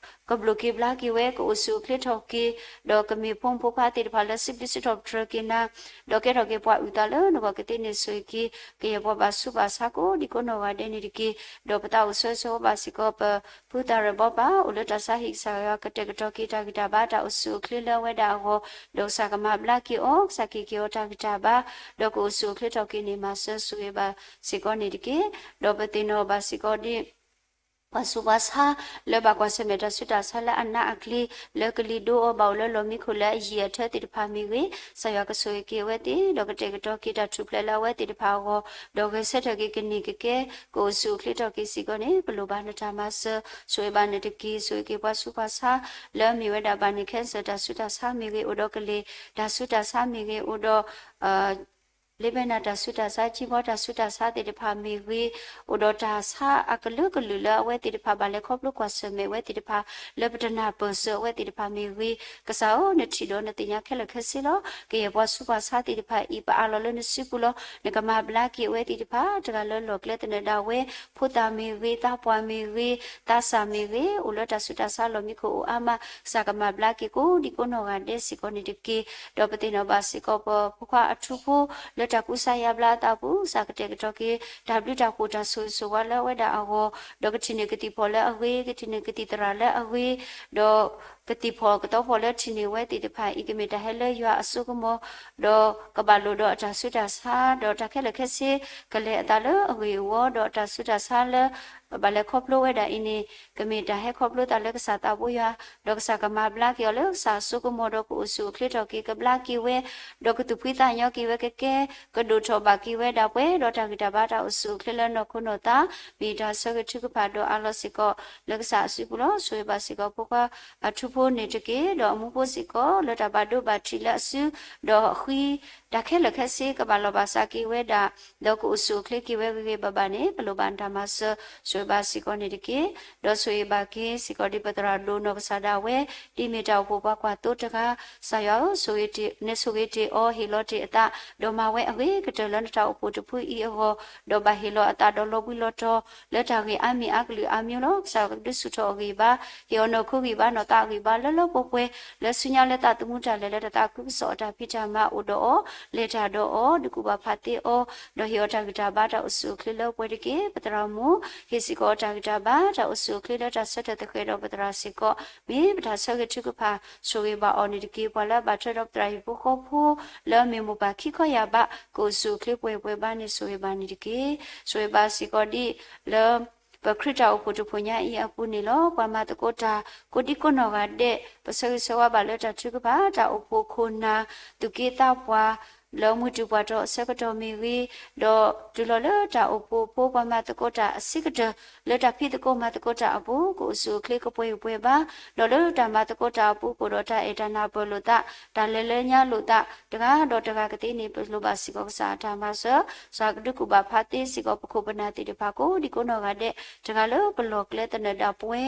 ကဘျိၣ်က့ၤဘျါက့ၤဝဲ ကအိၣ်ဆူၣ်အိၣ်ချ့ထီၣ်က့ၤ ဒီးကမ့ၢ်ဖိမုၣ်ဖိခွါသ့ၣ်တဖၣ်လၢစံးဘျုးစံးထီၣ်ပတြၢၤက့ၤနၤ ဒီးကဲထီၣ်က့ၤပှၤအုၣ်သးလၢနဂီၢ်ကသ့န့ၣ်ဆိၣ်ဂ့ၤက့ၤ ကယဲၢ်ပှၤဘၣ်ဆူးဘၣ်ဆါကိးဒံကိးနီၢ်ဂၤဒဲးန့ၣ်တက့ၢ်. ဒီးပသးအိၣ်ဆၢဂ့ၤဆၢဝါဘၣ်စ့ၢ်ကီး ပဖုသးရၢၣ်ဘီပၢ် အိၣ်လၢတၢ်ဆါဟံၣ်ကစၢ်ယွၤကတဲာ်ကတီၤက့ၤတၢ်ဂံၢ်တၢ်ဘါ တၢ်အိၣ်ဆူၣ်အိၣ်ချ့လၢအဝဲဒၣ်အဂီၢ် ဒီးကစၢ်ကမၤဘျါက့ၤအီၤ ကစၢ်ကဟ့ၣ်က့ၤအီၤတၢ်ဂံၢ်တၢ်ဘါ ဒီးကအိၣ်ဆူၣ်အိၣ်ချ့ထီၣ်က့ၤန့ၣ် မၤစၢၤဆိၣ်ဂ့ၤဘၣ်စ့ၢ်ကီးန့ၣ်တက့ၢ်. ဒီးပသ့ၣ်နီၣ်ဘၣ်စ့ၢ်ကီးဒ် ပှၤဆူးပှၤဆါ လၢဘၣ်ကွၢ်ဆၢၣ်မဲာ်တၢ်ဆူးတၢ်ဆါလၢအနးအကျ့ၤ လၢကလံၤဒိအီၤ ဘၣ်အိၣ်လၢလီၢ်မံခိၣ်လၢအယံာ်အထၢသ့ၣ်တဖၣ်မ့ၢ်ဂ့ၤ ကစၢ်ယွၤကဆိၣ်ဂ့ၤက့ၤအဝဲသ့ၣ် ဒီးကတဲာ်ကတီၤက့ၤတၢ်ထူၣ်ဖျဲးလၢအဝဲသ့ၣ်တဖၣ်အဂီၢ် ဒီးဂဲၤဆၢထၢၣ်က့ၤကန့ၢ်ကကဲ ကအိၣ်ဆူၣ်အိၣ်ချ့ထီၣ်က့ၤစ့ၢ်ကီးန့ၣ် ပလိၣ်ဘၣ်နတၢ်မၤစၢၤ ဆိၣ်ဂ့ၤဘၣ်နတက့ၢ်. ဆိၣ်ဂ့ၤက့ၤပှၤဆူးပှၤဆါ လၢအမ့ၢ်ဝဲဒၣ်ဘၣ်န့ၢ် cancer တၢ်ဆူးတၢ်ဆါမ့ၢ်ဂ့ၤ အိၣ်ဒီးကလ့ၢ်တၢ်ဆူးတၢ်ဆါမ့ၢ်ဂ့ၤ အိၣ်ဒီး လ့ဘဲနၢ်တၢ်ဆူးတၢ်ဆါ ကံဘီတၢ်ဆူးတၢ်ဆါသ့ၣ်တဖၣ်မ့ၢ်ဂ့ၤ အိၣ်ဒီးတၢ်ဆါအကလုာ်ကလုာ်လၢအဝဲသ့ၣ်တဖၣ် ဘၣ်လဲၤခီဖျိကွၢ်ဆၢၣ်မဲာ်ဝဲသ့ၣ်တဖၣ် လၢပတနၢ်ပၢၢ်စၢၤအဝဲသ့ၣ်တဖၣ်မ့ၢ်ဂ့ၤ ကစၢ်ဧၢ နထံၣ်ဒီးနသ့ၣ်ညါခဲလၢာ်ခဲဆ့လီၤ. ကယဲၢ်ပှၤဆူးပှၤဆါသ့ၣ်တဖၣ်အံၤ ပအးလီၤလၢနစုပူၤလီၤ. နကမၤဘျါက့ၤအဝဲသ့ၣ်တဖၣ် တဂၤလၢလီၢ်ကျဲသနၢၣ်ဒၣ်ဝဲ ဖိသၣ်မ့ၢ်ဂ့ၤ သးပှၢ်မ့ၢ်ဂ့ၤ သးစၢ်မ့ၢ်ဂ့ၤ အိၣ်လၢတၢ်ဆူးတၢ်ဆါလီၢ်မံခိၣ်အိၣ်အါမး ကစၢ်ကမၤဘျါက့ၤကိးဒံကိးနီၢ်ဂၤဒဲးစ့ၢ်ကီးန့ၣ်တက့ၢ်. ဒီးပသ့ၣ်နီၣ်ဘၣ်စ့ၢ်ကီးပဖိခွါအထူဖိ လၢတၢ်ကူစါယါဘျါအသးပူၤ ကစၢ်ကတဲာ်ကတီၤက့ၤ တၢ်ဘျုးတၢ်ဖှိၣ်တၢ်ဆိၣ်ဂ့ၤဆိၣ်ဝါလၢအဝဲဒၣ်အဂီၢ် ဒီးကထံၣ်န့ၢ်ကသံၣ်ဖီၣ်လၢအဂ့ၤ ကထံၣ်န့ၢ်ကသံၣ်သရၣ်လၢအဂ့ၤ ဒီးကသံၣ်ဖီၣ်ကသီဖီၣ်လၢထံၣ်န့ၢ်ဝဲသ့ၣ်တဖၣ်အံၤ ကမ့ၢ်တၢ်ဟဲလၢယွၤအစိကမီၤ ဒီးကဘၣ်လိာ်ဒီးအတၢ်ဆူးတၢ်ဆါ ဒီးတၢ်ခဲလၢာ်ခဲဆ့ ကလဲၤအသးလၢအဂ့ၢ်အဝီ ဒီးတၢ်ဆူးတၢ်ဆါလၢ ဘၣ်လဲၤခီဖျိဝဲဒၣ်အံၤန့ၣ် ကမ့ၢ်တၢ်ဟဲခီဖျိသးလၢကစၢ်သးဘိယွၤ ဒီးကစၢ်ကမၤဘျါက့ၤအီၤလၢကစၢ်အစိကမီၤ ဒီးကအိၣ်ဆူၣ်အိၣ်ချ့ထီၣ်က့ၤ ကဘျါက့ၤဝဲ ဒီးကသူၣ်ဖှံသးညီက့ၤဝဲကကဲ ကဒိၣ်ထီၣ်ဘၣ်က့ၤဝဲဒၣ်ပှဲၤဒီးတၢ်ဂံၢ်တၢ်ဘါတၢ်အိၣ်ဆူၣ်အိၣ်ချ့လၢနီၢ်ခိနီၢ်သး မ့ၢ်တၢ်ဆၢဂ့ၤထုကဖၣ်ဒီးအးလီၤစ့ၢ်ကီး လၢကစၢ်အစုပူၤလီၤ. ဆိၣ်ဂ့ၤဘၣ်စ့ၢ်ကီးဖိခွါအထူဖိန့ၣ်တက့ၢ် ဒီးအမူဖိစ့ၢ်ကီး လၢတၢ်ဘၣ်ဒိဘၣ်ထံးလၢအစု ဒီးဃံ တၢ်ခဲလၢာ်ခဲဆ့ ကဘၣ်လီၢ်ဘၣ်စးက့ၤဝဲဒၣ် ဒီးကအိၣ်ဆူၣ်အိၣ်ချ့က့ၤဝဲဂ့ၤဂ့ၤဘၣ်ဘၣ်န့ၣ် ပလိၣ်ဘၣ်နတၢ်မၤစၢၤ ဆိၣ်ဂ့ၤဘၣ်စ့ၢ်ကီးန့ၣ်တက့ၢ်. ဒီးဆိၣ်ဂ့ၤဘၣ်က့ၤစ့ၢ်ကီးဒ်ပသရၣ်ဒိၣ်နီၢ်ကစၢ်ဒၣ်ဝဲ ဒ်မ့ၢ်တၢ်အိၣ်ဖှိၣ်ပှၤကွၢ်သိတဂၤ ကစၢ်ယွၤဧၢ ဆိၣ်ဂ့ၤတ့ၢ် နဆိၣ်ဂ့ၤတ့ၢ်အီၤ ဟ့ၣ်လီၤတ့ၢ်အသး ဒီးမၤဝဲအဂ့ၤကတၢၢ်လၢနတၢ်အိၣ်ဖှိၣ်တဖုအံၤအဂီၢ် ဒီးဘၣ်ဟ့ၣ်လီၤအသးဒီးလီၤဘှံးလီၤတီၤ လၢတၢ်ဂ့ၢ်အါမံၤအါကလုာ်အါမျိုးလီၤ. ကစၢ်ယွၤကဒုးဆူၣ်ထီၣ်အဂံၢ်ဘါ ဟ့ၣ်အီၤနီၢ်ခိဂံၢ်ဘါနီၢ်သးဂံၢ်ဘါလၢလၢပှဲၤပှဲၤ လၢဆူညါလၢသးသမူတၢ်လဲၤလၢတၢ်သးခုကစီၣ်အတၢ်ဖံးတၢ်မၤအိၣ်ဒီးအီၤ လဲၤတၢ်ဒီးအီၤ ဒုးကူၣ်ဘၣ်ဖးသ့အီၤ ဒီးဟ့ၣ်အီၤတၢ်ဂံၢ်တၢ်ဘါတၢ်အိၣ်ဆူၣ်အိၣ်ချ့လၢပှဲၤတက့ၢ်. ပသရၣ်မုၣ် ဟ့ၣ်စ့ၢ်ကီးအီၤတၢ်ဂံၢ်တၢ်ဘါ တၢ်အိၣ်ဆူၣ်အိၣ်ချ့လၢတၢ်ဆၢထၢၣ်သဃဲၤဒီးပသရၣ်စ့ၢ်ကီး မ့ၢ်ပတၢ်ဆၢဂ့ၤထုကဖၣ် ဆိၣ်ဂ့ၤဘၣ်အီၤန့ၣ်တက့ၢ်. ပှၤလၢအဘၣ်ထွဲဒီးပသရၣ်ဟံၣ်ဖိဃီဖိ လၢအမ့ၢ်မိၢ်ပၢ်ခံခီယာ်ဘး ကအိၣ်ဆူၣ်အိၣ်ချ့ပှဲၤပှဲၤဘါန့ၣ် ဆိၣ်ဂ့ၤဘၣ်န့ၣ်တက့ၢ်. ဆိၣ်ဂ့ၤဘၣ်စ့ၢ်ကီးဒ်လၢ ပခရံာ်တၢ်အိၣ်ဖှိၣ်တဖှိၣ်ညါအံၤအပူၤန့ၣ်လီၤ. ပှၤမၤသကိးတၢ် ကိးဒံကိးနီၢ်ဂၤဒဲး ပဆၢဂ့ၤဆၢဝါဘၣ်လၢတၢ်ထုကဖၣ် တၢ်အိၣ်ဖှိၣ်ခိၣ်နၢ် သူၣ်က့သးပှၢ် လၢမုၢ်တူာ်ပှၢ်တီၤအဆၢကတီၢ်မ့ၢ်ဂ့ၤ, ဒီးတုၤလီၤလၢတၢ်အိၣ်ဖှိၣ်ဖိပှၤမၤသကိးတၢ်အဆံးကတၢၢ် လၢတၢ်ဖံးသကိးမၤသကိးတၢ်အပူၤ ကအိၣ်ဆူၣ်အိၣ်ချ့ကပှဲၤဂံၢ်ပှဲၤဘါ, ဒီးလၢတၢ်မၤသကိးတၢ်အပူၤ ကအိၣ်ဒီးတၢ်အဲၣ်တၢ်နၢ်ပၢၢ်လိာ်သး, တၢ်လဲၤလၢညါလိာ်သး, တဂၤဒီးတဂၤကသ့န့ၣ် ပလိၣ်ဘၣ်စ့ၢ်ကီးကစၢ်အတၢ်မၤစၢၤ, ကစၢ်ကဒုးကူၣ်ဘၣ်ဖးသ့စ့ၢ်ကီး ပခိၣ်ပနၢ်သ့ၣ်တဖၣ် ကိးဒံကိးနီၢ်ဂၤဒဲး, တဂၤလၢပလီၢ်ကျဲသနၢၣ်ဒၣ်ပဝဲ,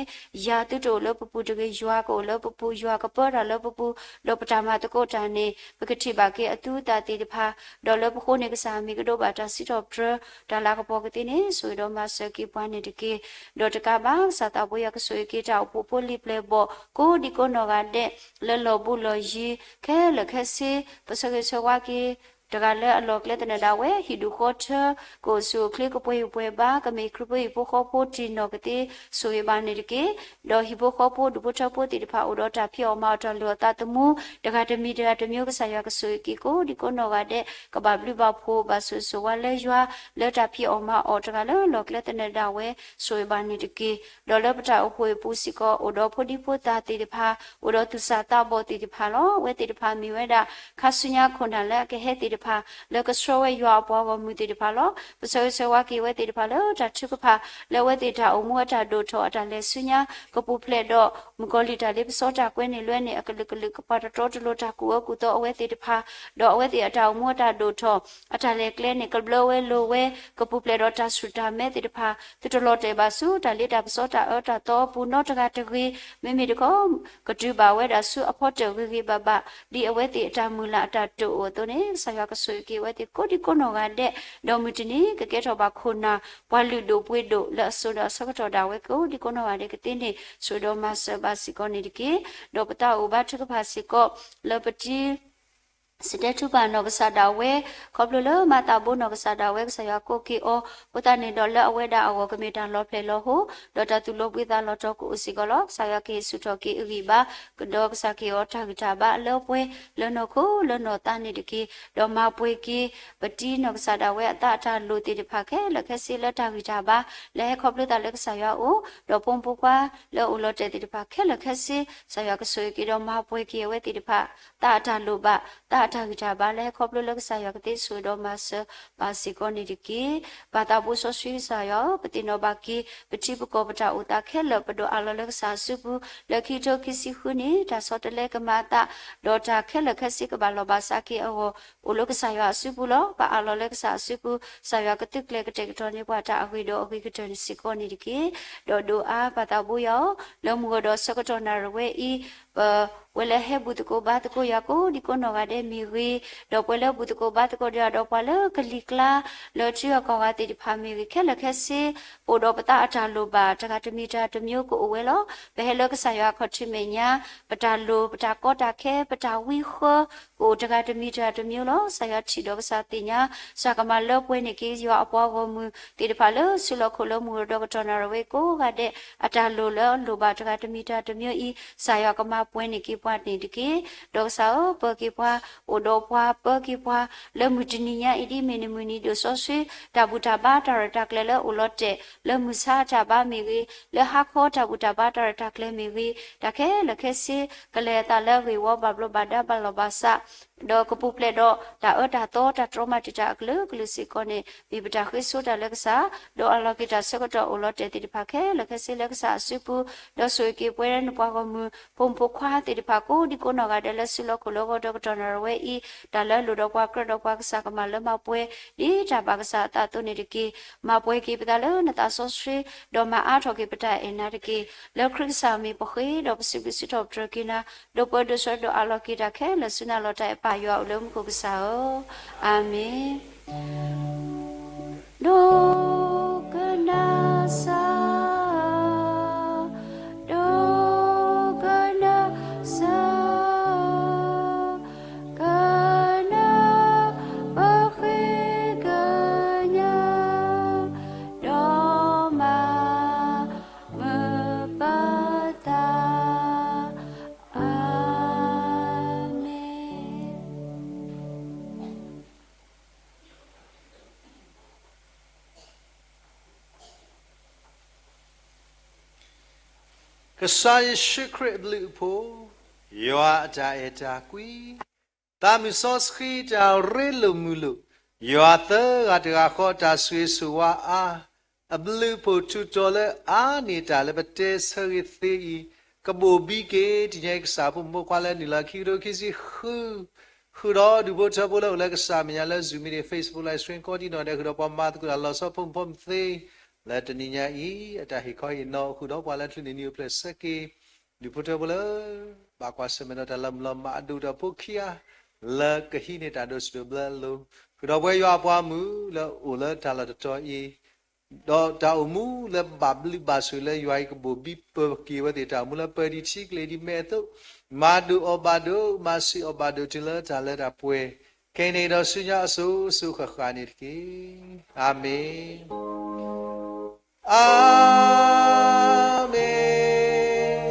ယၤသုတအိၣ်လၢပပူၤတဂ့ၤ, ယွၤကအိၣ်လၢပပူၤ, ယွၤကပၢတၢ်လၢပပူၤ, ဒီးပတၢ်မၤသကိးတၢ်န့ၣ် ပကထံၣ်ဘၣ်က့ၤအသူအသၣ်သ့ၣ်တဖၣ်, ဒီးလၢပဃိန့ၣ် ကစၢ်မ့ၢ်ကဒိးဘၣ်တၢ်စံးထီၣ်ပတြၢၤ တၢ်လၤကပီၤကသ့န့ၣ် ဆိၣ်ဂ့ၤဒီးမၤစၢၤက့ၤပှၤန့ၣ်တက့ၢ်. ဒီးတကးဘၣ် ကစၢ်သးပှဲၤယွၤကဆိၣ်ဂ့ၤက့ၤတၢ်အိၣ်ဖှိၣ်ဖိလံၤပျဲၢ်ဘီၣ် ကိးဒံကိးနီၢ်ဂၤဒဲး လၢလီၢ်ဘူးလီၢ်ယံၤ ခဲလၢာ်ခဲဆ့ ပဆၢဂ့ၤဆၢဝါက့ၤ တဂၤလၢအလီၢ်ကျဲသနၢၣ်ဒၣ်ဝဲ ဟံၣ်ဒူၣ်ဃီထၢ ကအိၣ်ဆူၣ်အိၣ်ချ့ကပှဲၤဂံၢ်ပှဲၤဘါ ကမ့ၢ်ခရံာ်ဖိဟံၣ်ဖိဃီဖိတံၢ်နီၢ်ကသ့ ဆိၣ်ဂ့ၤဘၣ်န့ၣ်တက့ၢ်. ဒီးဟံၣ်ဖိဃီဖိဒူၣ်ဖိထၢဖိသ့ၣ်တဖၣ် အိၣ်ဒီးတၢ်ဖံးအီၣ်မၤအီၣ်တၢ်လုၢ်အီၣ်သးသမူ တဂၤတမံၤတဂၤတမံၤ ကစၢ်ယွၤကဆိၣ်ဂ့ၤက့ၤကိးဒံကိးနီၢ်ဂၤဒဲး ကဘၣ်ဘျုးဘၣ်ဖှိၣ် ဘၣ်ဆိၣ်ဂ့ၤဆိၣ်ဝါလၢယွၤ လၢတၢ်ဖံးအီၣ်မၤအီၣ်တဂၤလၢလီၢ်ကျဲသနၢၣ်ဒၣ်ဝဲ ဆိၣ်ဂ့ၤဘၣ်န့ၣ်တက့ၢ်. ဒီးလၢပတၢ်အိၣ်ဖှိၣ်အပူၤစ့ၢ်ကီး အိၣ်ဒီးဖိဒံဖိသၣ်သ့ၣ်တဖၣ် အိၣ်ဒီးသူၣ်စၢ်သးဘီၣ်သ့ၣ်တဖၣ်လီၤ. အဝဲသ့ၣ်တဖၣ်မ့ၢ်ဝဲဒၣ် ခါဆူညါခိၣ်နၢ်လၢအကဟဲသ့ၣ် ပကဲထီၣ်ကစၢ်ယွၤအဖိမုၣ်ဖိခွါသ့ၣ်တဖၣ် လၢကဆှၢဝဲယွၤအပှၤဂီၢ်မုၢ်သ့ၣ်တဖၣ်လီၤ. ပဆၢဂ့ၤဆၢဝါက့ၤအဝဲသ့ၣ်တဖၣ်လၢတၢ်ထုကဖၣ် လၢအဝဲသ့ၣ်တၢ်အိၣ်မူအတၢ်ဒိၣ်ထီၣ်အတၢ်လဲၤဆူညါ ကပူၤဖျဲးဒီး မုၣ်ကီၤလံၢ်တၢ်လ့ပစီတၢ်ကွဲန့ၢ်လွဲန့ၣ် အကလုာ်ကလုာ် ကပှၤတတြီတလိၤတၢ်ကူၣ်အၢကူၣ်သီအဝဲသ့ၣ်တဖၣ်, ဒီးအဝဲသ့ၣ်အတၢ်အိၣ်မူအတၢ်ဒိၣ်ထီၣ် အတၢ်လဲၤကျဲန့ၣ် ကဘျၢဝဲလိၤဝဲ ကပူၤဖျဲးဒီးတၢ်ဆူၣ်တၢ်မဲသ့ၣ်တဖၣ် သုတလီၤတဲာ်ဘၣ်ဆူ တၢ်လ့တၢ်ပစီတၢ်အၢတၢ်သီအပူၤနီတဂၤတဂ့ၤ, မ့မ့ၢ်တခီ ကတုၤဘၣ်ဝဲဒၣ်ဆူအဖီတၢၣ်ဂ့ၤဂ့ၤဘၣ်ဘၣ် ဒ်အဝဲသ့ၣ်အတၢ်မုၢ်လၢ်အတၢ်တိာ်အိၣ်အသိးန့ၣ် ကစၢ်ယွၤကဆိၣ်ဂ့ၤက့ၤအဝဲသ့ၣ်ကိးဒံကိးနီၢ်ဂၤဒဲး, ဒီးမုၢ်တနံၤ ကကဲထီၣ်ဘၣ်ခိၣ်နၢ် ပှၤလုၢ်ဒိၣ်ပှ့ၤဒိၣ်လၢအစိၤဒီးအဆၢကတီၢ်ဒၣ်ဝဲကိးဒံကိးနီၢ်ဂၤဒဲးကသ့န့ၣ် ဆိၣ်ဂ့ၤဒီးမၤစၢၤဘၣ်စ့ၢ်ကီးန့ၣ်တက့ၢ်. ဒီးပသးအိၣ်ဘါထုကဖၣ်စ့ၢ်ကီး လၢပတံ စတဲထူပၢ်နီၢ်ကစၢ်ဒၣ်ဝဲ ခီဖျိလၢမၤသးဘိနီၢ်ကစၢ်ဒၣ်ဝဲ ကစၢ်ယွၤကိးက့ၤအီၤ, အဃိသတးန့ၣ်ဒီးလၢအဝဲဒၣ်အဂီၢ်ကမ့ၢ်တၢ်လီၤဖျဲၣ်လီၤဟိ ဒီးတၢ်သူၣ်လီၤဘှံးသးလီၤတီၤကအိၣ်စ့ၢ်ကီးလီၤ. ကစၢ်ယွၤကဟ့ၣ်ဆူၣ်ထီၣ်က့ၤအဂံၢ်အဘါ ကဒီးကစၢ်ကဟ့ၣ်အီၤတၢ်ဂံၢ်တၢ်ဘါလၢပှဲၤ လၢနီၢ်ခိလၢနီၢ်သးန့ၣ်တက့ၢ်. ဒီးမၤပှဲၤက့ၤ ပတံနီၢ်ကစၢ်ဒၣ်ဝဲအသးအတၢ်လိၣ်သ့ၣ်တဖၣ်ခဲလၢာ်ခဲဆ့လၢတၢ်ဂံၢ်တၢ်ဘါ လၢဟဲခီဖျိသးလၢကစၢ်ယွၤအအိၣ်, ဒီးဖိမုၣ်ဖိခွါလၢအအိၣ်လီၤတဲာ်သ့ၣ်တဖၣ်ခဲလၢာ်ခဲဆ့ ကစၢ်ယွၤကဆိၣ်ဂ့ၤက့ၤဒီးမၤပှဲၤက့ၤအဝဲသ့ၣ်တဖၣ် သးအတၢ်လိၣ်ဘၣ် သးအတၢ်ဂံၢ်တၢ်ဘါလၢဟဲခီဖျိလၢကစၢ်ယွၤကသ့ဆိၣ်ဂ့ၤဒီးမၤစၢၤဘၣ်စ့ၢ်ကီးန့ၣ်တက့ၢ်. ပၢ်သးဘိစီဆှံကစၢ်ယွၤဧၢ, ပသ့ၣ်နီၣ်ဘၣ်က့ၤ ပထံပကီၢ်ပတၢ်အိၣ်သးခဲလၢာ် ပဒိးအးလီၤလၢကစၢ်အစုပူၤ လၢခံကထိခံဆံဃုန့ၣ် တၢ်ဆီတလဲကမၤအသး ဒီးတၢ်ခဲလၢာ်ခဲဆ့ကဘၣ်လီၤဘၣ်စးက့ၤအဂီၢ် အိၣ်လၢကစၢ်ယွၤအစုပူၤလီၤ. ပအးလီၤလၢကစၢ်အစုပူၤ ကစၢ်ယွၤကသုးကျဲၤကတဲာ်ကတီၤန့ၢ်ပှၤတၢ်အဂ့ၤဒီးအဂ့ၤကတၢၢ်န့ၣ်စ့ၢ်ကီးန့ၣ်တက့ၢ်. ဒီးဒိးအါပၢ်သးဘိယွၤဧၢ, လၢမုၢ်ဂီၤဒီးဆၢကတီၢ်နၣ်ရံၣ်ဝဲအံၤ ပ ပှၤလၢဟဲဘူၣ်သကိးဘါသကိးယွၤကိးဒံကိးနီၢ်ဂၤဒဲးမ့ၢ်ဂ့ၤ, ဒီးပှၤလၢဘူၣ်သကိးဘါသကိးယွၤဒီးပှၤလၢကလံၤကျါ လၢထံဂၤကီၢ်ဂၤသ့ၣ်တဖၣ်မ့ၢ်ဂ့ၤ ခဲလၢာ်ခဲဆ့ ပအိၣ်ဒီးပသးအတၢ်လိၣ်ဘၣ် တဂၤတမံၤတဂၤတမျိုးကအိၣ်ဝဲလီၤ. ပဟဲလၢကစၢ်ယွၤအခီၣ်ထံးမဲာ်ညါ ပတၢ်လိၣ် ပတၢ်ကီတၢ်ခဲ ပတၢ်ဝံဃၢ ကအိၣ်တဂၤတမံၤတဂၤတမျိုးလီၤ. ကစၢ်ယွၤထံၣ်ဒီးကစၢ်သ့ၣ်ညါ ကစၢ်ကမၤလၢပှဲၤန့ၢ်က့ၤယွၤအပှၤဂီၢ်မုၢ်သ့ၣ်တဖၣ်လၢဆူလီၢ်ခိၣ်လၢမုၢ်ဂီၤဒီးကတီၢ်နၣ်ရံၣ်ဝဲကိးဂၤဒဲး အတၢ်လိၣ်လၢအလိၣ်ဘၣ်တဂၤတမံၤတဂၤတမျိုးအံၤ ကစၢ်ယွၤကမၤပှဲၤန့ၢ်က့ၤပှၤန့ၣ်တက့ၢ်. ဒီးကစၢ်ဧၢ ပၢၤက့ၤပှၤ အိၣ်ဒီးပှၤ ပၢၤက့ၤပှၤ လၢမုၢ်တနံၤညါအံၤဒ်မ့ၢ်နမုၢ်နံၤဒိၣ်စီဆှံ တၢ်ဘူၣ်တၢ်ဘါတၢ်ရဲၣ်တၢ်ကျဲၤလၢအိၣ်လီၤတဲာ် လၢမုၢ်ဆါတၢ်ဘါမ့ၢ်ဂ့ၤ လၢဟါခီတၢ်ဘူၣ်တၢ်ဘါတၢ်ရဲၣ်တၢ်ကျဲၤမ့ၢ်ဂ့ၤ တၢ်ခဲလၢာ်ခဲဆ့ ကလဲၤအသးလၢအဂ့ၢ်ဝီဘၣ်ဘျီးဘၣ်ဒါဘၣ်လီၤဘၣ်စး ဒီးကပူၤဖျဲးဒီးတၢ်အၢတၢ်သီတၢ်တြီမၤတံာ်တာ်အကလုာ်ကလုာ်စ့ၢ်ကီးန့ၣ် မ့ၢ်ပတၢ်ဃ့ဆိတၢ်လၢကစၢ် ဒီးအးလီၤက့ၤတၢ်ဆၢကတီၢ်အိၣ်လီၤတဲာ်သ့ၣ်တဖၣ်ခဲလၢာ်ခဲဆ့လၢကစၢ်အစုပူၤ ဒီးဆိၣ်ဂ့ၤက့ၤပဝဲနပှၤဂီၢ်မုၢ် ဖိမုၣ်ဖိခွါသ့ၣ်တဖၣ်ကိးဒံကိးနီၢ်ဂၤဒဲးလၢဆူလီၢ်ခိၣ်လၢဂီၤဒီးကတီၢ်နၣ်ရံၣ်ဝဲအံၤ တၢ်လၢအလိၣ်ဒီးပှၤကြၢးဒီးပှၤကစၢ်ကမၤလၢမၤပှဲၤ ဒ်တၢ်ဘၣ်ကစၢ်အသးအသိးန့ၣ်တက့ၢ်. မၤပှဲၤက့ၤပသးလၢနသးစီဆှံ ဒီးမၤအါထီၣ်က့ၤပတၢ်အဲၣ်နၤတက့ၢ်. လၢခရံာ်ကစၢ်အမံၤပဃ့ဒီးပစံးဘျုးစံးထီၣ်ပတြၢၤက့ၤနၤ ဒိးပၢဒိးဆှၢဒီးအးလီၤက့ၤတၢ်ခဲလၢာ်ဆူနၤလီၤတၢ်အဲၣ်ပၢ်ယွၤအိၣ်လၢမူခိၣ်ကစၢ်ဧၢ, အၤမ့ၣ်. ဒိကနၣ်စၢ်, ဒိကနၣ်စၢ်, ကနၣ်ပဃ့ကညး, ဒီးမၤမုာ်ပသး, အၤမ့ၣ်. ကစၢ်ယ့ၣ်ၡူးခရံာ်အဘျုးအဖှိၣ်, ယွၤအတၢ်အဲၣ်တၢ်ကွံ, သးမုၢ်စီဆှံတၢ်ရ့လိာ်မုာ်လိာ်, ယွၤသၢဂၤတဂၤဃီတၢ်ဆိၣ်ဂ့ၤဆိၣ်ဝါအါ, အဘျုးအဖှိၣ်ထူးတီၤလၢအါန့ၢ်တၢ်လၢပတဲဆၢဂ့ၤသ့အံၤ, ကဘိၣ်ဘံက့ၤ တနံၤအံၤကစၢ်ဖိမုၣ်ဖိခွါလၢနုာ်လီၤခံကထိခံဆံဃု ဃုာ်ဒီးဒူၣ်ဖိထၢဖိလၢအိၣ်လၢကစၢ်မဲာ်ညါလၢ Zoom မ့ၢ်ဂ့ၤ Facebook Live Stream ကိးဒံနီၢ်ဒဲး ဃုာ်ဒီးပှၤမၤသကိးတၢ်လီၤဆီဖိမုၣ်ဖိမုၣ်သ့ လၢတနံၤညါအံၤ အတၢ်ဟ့ၣ်ခီဟ့ၣ်နီၤ ဃုာ်ဒီးပှၤလၢချုးန့ၢ်နံၤအိၣ်ဖျဲၣ်ဆၢက့ၤ ဒူၣ်ဖိထၢဖိလၢ ဘၣ်ကွၢ်ဆၢၣ်မဲာ်ဒီးတၢ်လီၤမုၢ်လီၤမၢ်အဒိၣ်ဒီးဖိခံဂၤ လၢကဟံးန့ၢ်တၢ်ဒိးစံးဒိးဘျၢအလိၤ ဃုာ်ဒီးပဝဲယွၤအပှၤမုၣ်လၢအိၣ်လၢတၢ်လီၢ်တတီၤအံၤ ဒီးတၢ်အိၣ်မူလၢဘၣ်ဘျုးဘၣ်ဆိၣ်လၢယွၤအံၤကဘိၣ်ဘံပၢၤက့ၤဝဲသ့ၣ် တၢ်အိၣ်မူလၢပၢၤဒံးထံကျဲၤဒံးမဲာ်အသိး မၤဒိၣ်အီၣ်ဘၣ်ဒိၣ် မၤဆံးအီၣ်ဘၣ်ဒိၣ်တုၤလၢတၢ်လၢတၢ်ပှဲၤ ခဲအံၤန့ၣ်ဒီးဆူညါအစိၤစိၤဃၣ်ဃၣ်န့ၣ်တက့ၢ်. အၤမ့ၣ်. အၤမ့ၣ်, အၤမ့ၣ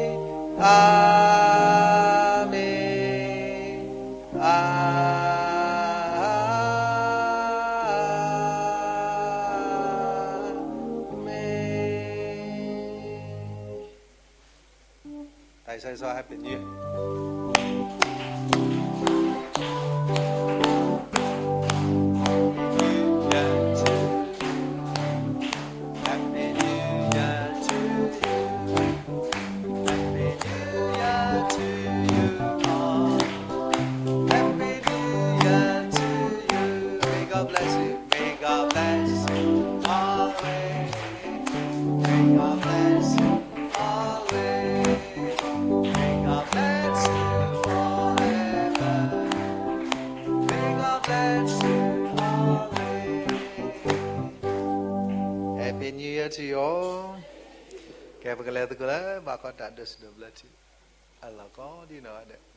်, အၤမ့ၣ်. Happy New Year. ယထံၣ်အီၤ, ကဲ ပကလဲၤသကိးလၢဘၣ်ဃးတၢ်ဒိးစံးဒိးဘျၢထံ အလီၢ်ကီးဒ်နီၢ်ဂၤဒဲး.